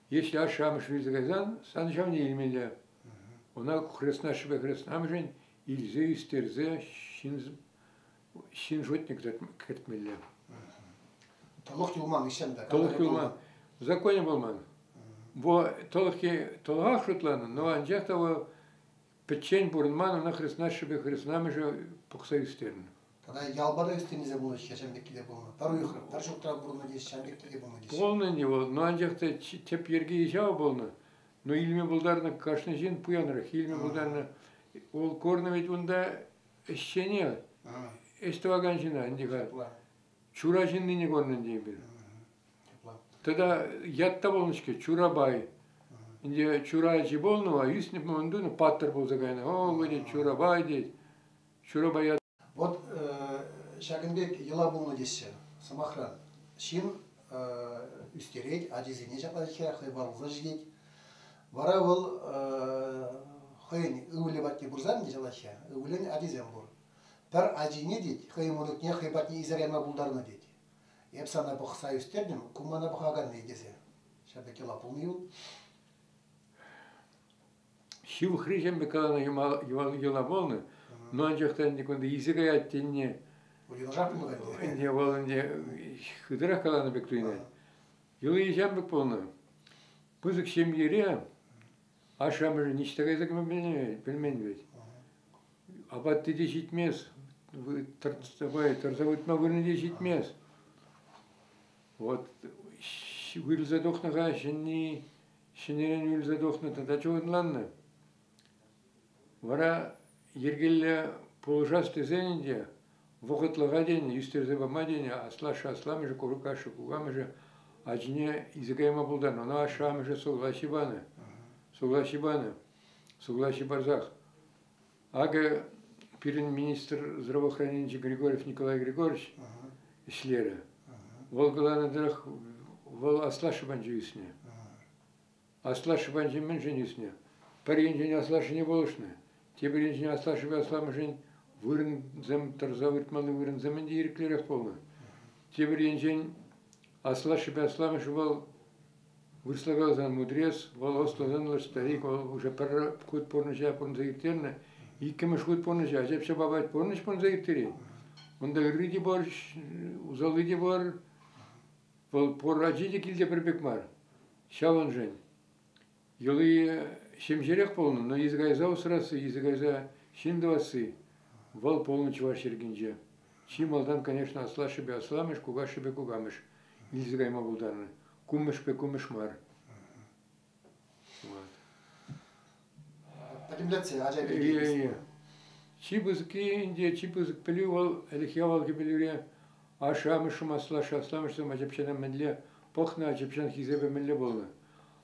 Если ашшӗ-амӑш вилсе кайсан, сан ҫавне илмелле. Ӑна хреснашшӗпе хреснамӑшӗн илсе ӳстерсе ҫын, ҫын шутне кӗртмелле. Тӑлӑх юлман ӗҫсем та. Тӑлӑх юлман. Законӗ пулман. Во тӑлӑххи тӑлӑхах шутланӑ, но анчах та вӑл пӗччен пурӑнман, ӑна хреснашшӗпе хреснамӑшӗ пӑхса ӳстернӗ. Тата ялпа та ӳстернисем пулнӑ ҫав пек те пулнӑ. Пӗр уйӑхра, пӗр ҫуртра пурӑннӑ теҫ, ҫав пек те пулнӑ теҫ. Пулнӑ ӗнтӗ вӑл, но анчах та тӗп йӗрки ҫав пулнӑ. Но илме пултарнӑ кашни ҫын пуянрах илме пултарнӑ. Вӑл курнӑ ведь унта ӗҫчене, ӗҫ тӑвакан ҫынна ӗнтӗ-ха. Чура ҫыннине курнӑ ӗнтӗ эпир. Тата ят та пулнӑ-ҫке, Чурабай. Ӗнтӗ чура ачи пулнӑ, а ӳснӗ мӑн тунӑ, паттӑр пулса кайнӑ. О, тет, Чурабай тет. Чурабай ят. Вот ҫакӑн пек йӑла пулнӑ теҫҫӗ. Сӑмахран, ҫын ӳстерет, ачисене ҫапла хӗр хӑй ватӑлса ҫитет. Вара вӑл хӑйӗн ывӑлӗ патне пырсан те ҫалаҫҫӗ, ывӑлӗн ачисем пур. Пӗр ачине тет, хӑйӗн мӑнукне хӑй патне илсе кайма пултарнӑ тет. Эп сана пӑхса ӳстертӗм, ку мана пӑхаканни тесе. Ҫав пек йӑла пулнӑ-и ул? Ҫывӑхри ҫын пек каланӑ йӑла пулнӑ, но анчах та ӗнтӗ кунта илсе каять тенине Юнашар пулнӑ ӗнтӗ. Ӗнтӗ вӑл ӗнтӗ хытӑрах каланӑ пек туйӑнать. Йӑли ҫав пек пулнӑ. Пысӑк ҫемьере ашшӗ-амӑшӗ ниҫта кайса кӗме пӗлмен вӗт. Апат те ҫитмест, тӑрса выртма вырӑнӗ те ҫитмест. Вот вырӑлса тухнӑ-ха ҫӗнни, ҫӗнӗрен вырӑлса тухнӑ тата чухӑнланнӑ. Вара йӗркеллӗ пулӑшас тесен ӗнтӗ вӑхӑтлӑха тенӗ, ӳстерсе пама тенӗ аслашшӗ, асламӑшӗ, куркашшӗ, кукамӑшӗ ачине илсе кайма пултарнӑ. Ӑна ашшӗ-амӑшӗ суйлаҫҫи панӑ. Суйлаҫҫи панӑ. Суйлаҫҫи парсах. Акӑ пирӗн министр здравоохраненинчи Григорьев Николай Григорьевич ӗҫлерӗ. Вӑл каланӑ тӑрӑх, вӑл аслашшӗ патӗнче ӳснӗ. Аслашшӗ патӗнче мӗншӗн ӳснӗ? Пӗр енчен аслашшӗне пулӑшнӑ, тепӗр енчен аслашшӗпе асламӑшӗн вырӑнсем тӑрса выртмалли вырӑнсем ӗнтӗ ирӗклӗрех пулнӑ. Тепӗр енчен аслашшӗпе асламӑшӗ вӑл вырӑсла каласан мудрец, вӑл ӑслӑ-тӑнлӑ старик, вӑл уже пӗр хут пурнӑҫа пурӑнса ирттернӗ, иккӗмӗш хут пурнӑҫа ачапча папать пурнӑҫ пурӑнса ирттерет. Унта ырри те пур, усалли те пур. Вӑл пур ачи те килте пӗр пек мар. Ҫавӑншӑн йӑли ҫемҫерех пулнӑ, но илсе кайса усрасси, илсе кайса ҫын тӑвасси вӑл пулнӑ чӑваш йӗркинче. Чи малтан, конечно, аслашшӗпе асламӑш, кукашшӗпе кукамӑш илсе кайма пултарнӑ. Куммӗшпе куммӗш мар. Вот. Пӗтӗмлетсе ача пирки. Чи пысӑкки ӗнтӗ, чи пысӑк пӗлӳ вӑл ӗлӗкхи авалхи пӗлӳре ашшӗ-амӑшӗ аслашшӗ асламӑшсем ачапчана мӗнле пӑхнӑ, ачапчан хисепӗ мӗнле пулнӑ.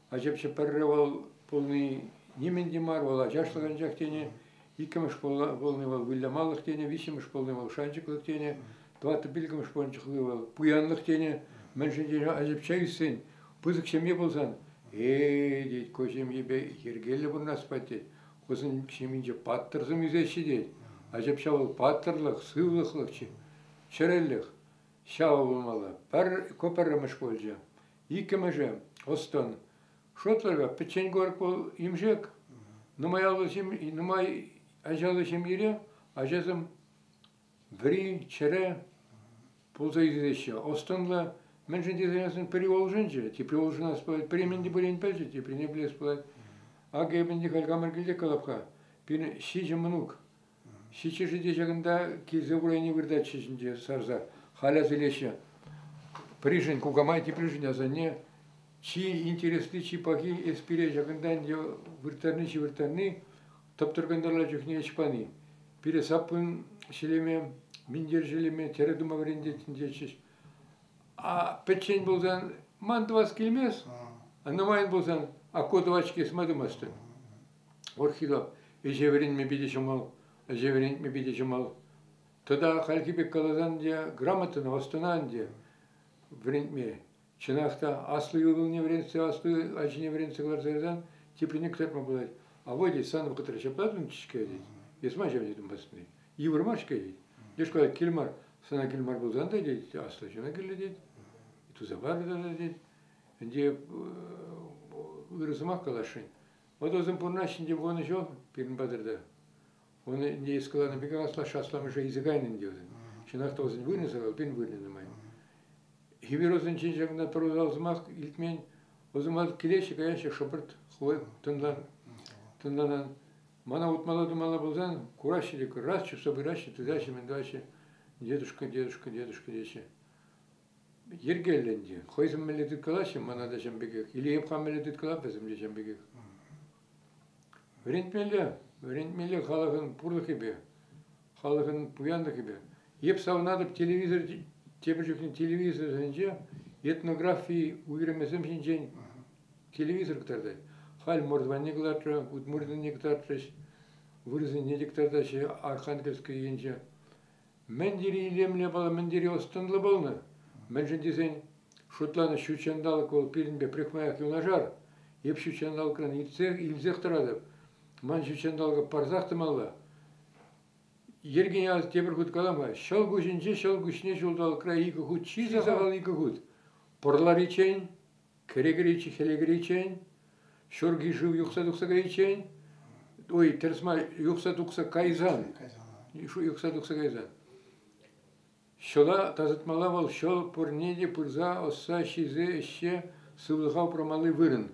Ачапча пӗрре вӑл пулни нимӗн те мар, вӑл ачашлӑх анчах тенӗ, иккӗмӗш пулни вӑл вылямалӑх тенӗ, виҫҫӗмӗш пулни вӑл шанчӑклӑх тенӗ, тӑваттӑ-пиллӗкмӗш пулни вӑл пуянлӑх тенӗ. Мӗншӗн тесен ачапча ӳссен, пысӑк ҫемье пулсан, эй, тет, ку ҫемьепе йӗркеллӗ пурӑнас пулать тет, кусен ҫемйинче паттӑрсем ӳсеҫҫӗ тет. Ачапча вӑл паттӑрлӑх, сывлӑхлӑх, чӗрӗлӗх ҫавӑ пулмалла. Пӗр, ку пӗрремӗш пулчӗ. Иккӗмӗшӗ ӑс-тӑн. Шутлӑр-ха, пӗччен курӑк вӑл имшек. Нумай нумай ачаллӑ ҫемьере ачасем вӗри, чӗрӗ пулса ӳсеҫҫӗ. Ӑс-тӑнлӑ. Мӗншӗн тесен пӗри улшӑнчӗ, тепри улшӑнас пулать. Пӗри мӗн те пулин пӗлчӗ, теприне пӗлес пулать. Акӑ эпӗ ӗнтӗ халь хамӑр килте калап-ха. Пирӗн ҫичӗ мӑнук. Ҫиччӗшӗ те ҫакӑнта килсе урайне выртатчӗҫ ӗнтӗ сарса. Халь аса илеҫҫӗ. Пӗришӗн кукамай, тепришӗн асанне. Чи интересли, чи пахи эс пире ҫакӑнта ӗнтӗ вырттарни, ҫывӑрттарни, тӑп-тӑркантарла чухне ӗҫ пани. Пире саппун ҫӗлеме, минтер ҫӗлеме, тӗрӗ тума вӗрентет тетчӗҫ. А пӗччен пулсан ман тӑвас килмест, а нумайӑн пулсан а ку тӑвать-ҫке эс ма тумастӑн? Орхидов ӗҫе вӗренме питӗ ҫӑмӑл, ӗҫе вӗрентме питӗ ҫӑмӑл. Тата хальхи пек каласан ӗнтӗ грамотӑна, ӑс-тӑна ӗнтӗ вӗрентме. Чӑнах та аслӑ ывӑлне вӗрентсе, аслӑ ачине вӗрентсе кӑларса ярсан теприне кӑтартма пулать. А вот сан вӑхӑтра ҫапла тунччӗ-ҫке тет. Эс ма ҫав тетӗм пасни. Йывӑр мар-ҫке тет. Леш калать, кил мар, сана кил мар пулсан та тет, аслӑ ҫына кирлӗ тет. Туса пар тата тет. Ӗнтӗ ырӑ сӑмах каласшӑн. Вӑт вӗсем пурӑнаҫҫӗ ӗнтӗ вунӑ ҫул пирӗн патӑрта. Он ӗнтӗ эс каланӑ пекех аслашшӗ асламӑшӗ илсе кайнӑ ӗнтӗ вӗсем. Чӑнах та вӗсен вырӑнӗ сахал, пирӗн вырӑнӗ нумай. Хӗвел ҫакӑнта пӗр усал сӑмах илтмен. Вӗсем килеҫҫӗ, каяҫҫӗ, шӑпӑрт, хӑй тӑнлан, тӑнланан. Мана утмалла-тумалла пулсан кураҫҫӗ те раз чупса пыраҫҫӗ, тытаҫҫӗ, мӗн тӑваҫҫӗ. Дедушка, дедушка, дедушка теҫҫӗ. Йӗркеллӗ ӗнтӗ. Хӑйсем мӗнле тыткалаҫҫӗ, мана та ҫавӑн пекех. Или эп хам мӗнле тыткалап, вӗсем те ҫавӑн пекех. Вӗрентмелле, вӗрентмелле халӑхӑн пурлӑхӗпе, халӑхӑн пуянлӑхӗпе. Эп савӑнатӑп телевизор, тепӗр чухне телевизорсенче этнографи уйрӑмӗсем ҫинчен телевизор кӑтартать. Халь Мордванне кӑтартрӗ, Удмуртине кӑтартрӗҫ, вырӑсене те кӑтартаҫҫӗ Архангельской енче. Мӗн тери илемлӗ япала, мӗн тери ӑс-тӑнлӑ пулнӑ. Мӗншӗн тесен шутланӑ ҫут ҫанталӑк вӑл пирӗнпе пӗрехмаях юнашар. Эп ҫут ҫанталӑкран иртсех, илсех тӑратӑп. Ман ҫут ҫанталӑка парсах тӑмалла. Йӗркене тепӗр хут калам-ха, ҫӑл куҫӗнче ҫӑл куҫне ҫулталӑкра икӗ хут, чи сахал икӗ хут пӑрлариччен, кӗре кӗриччен, хӗле кӗриччен, ҫурхи шыв юхса тухса кайиччен, ой, тӗрӗс мар, юхса тухса кайсан, юхса тухса кайсан, ҫӑла тасатмалла вӑл ҫӑл пурне те пырса ӑсса ҫисе ӗҫсе сывлӑха упрамалли вырӑн.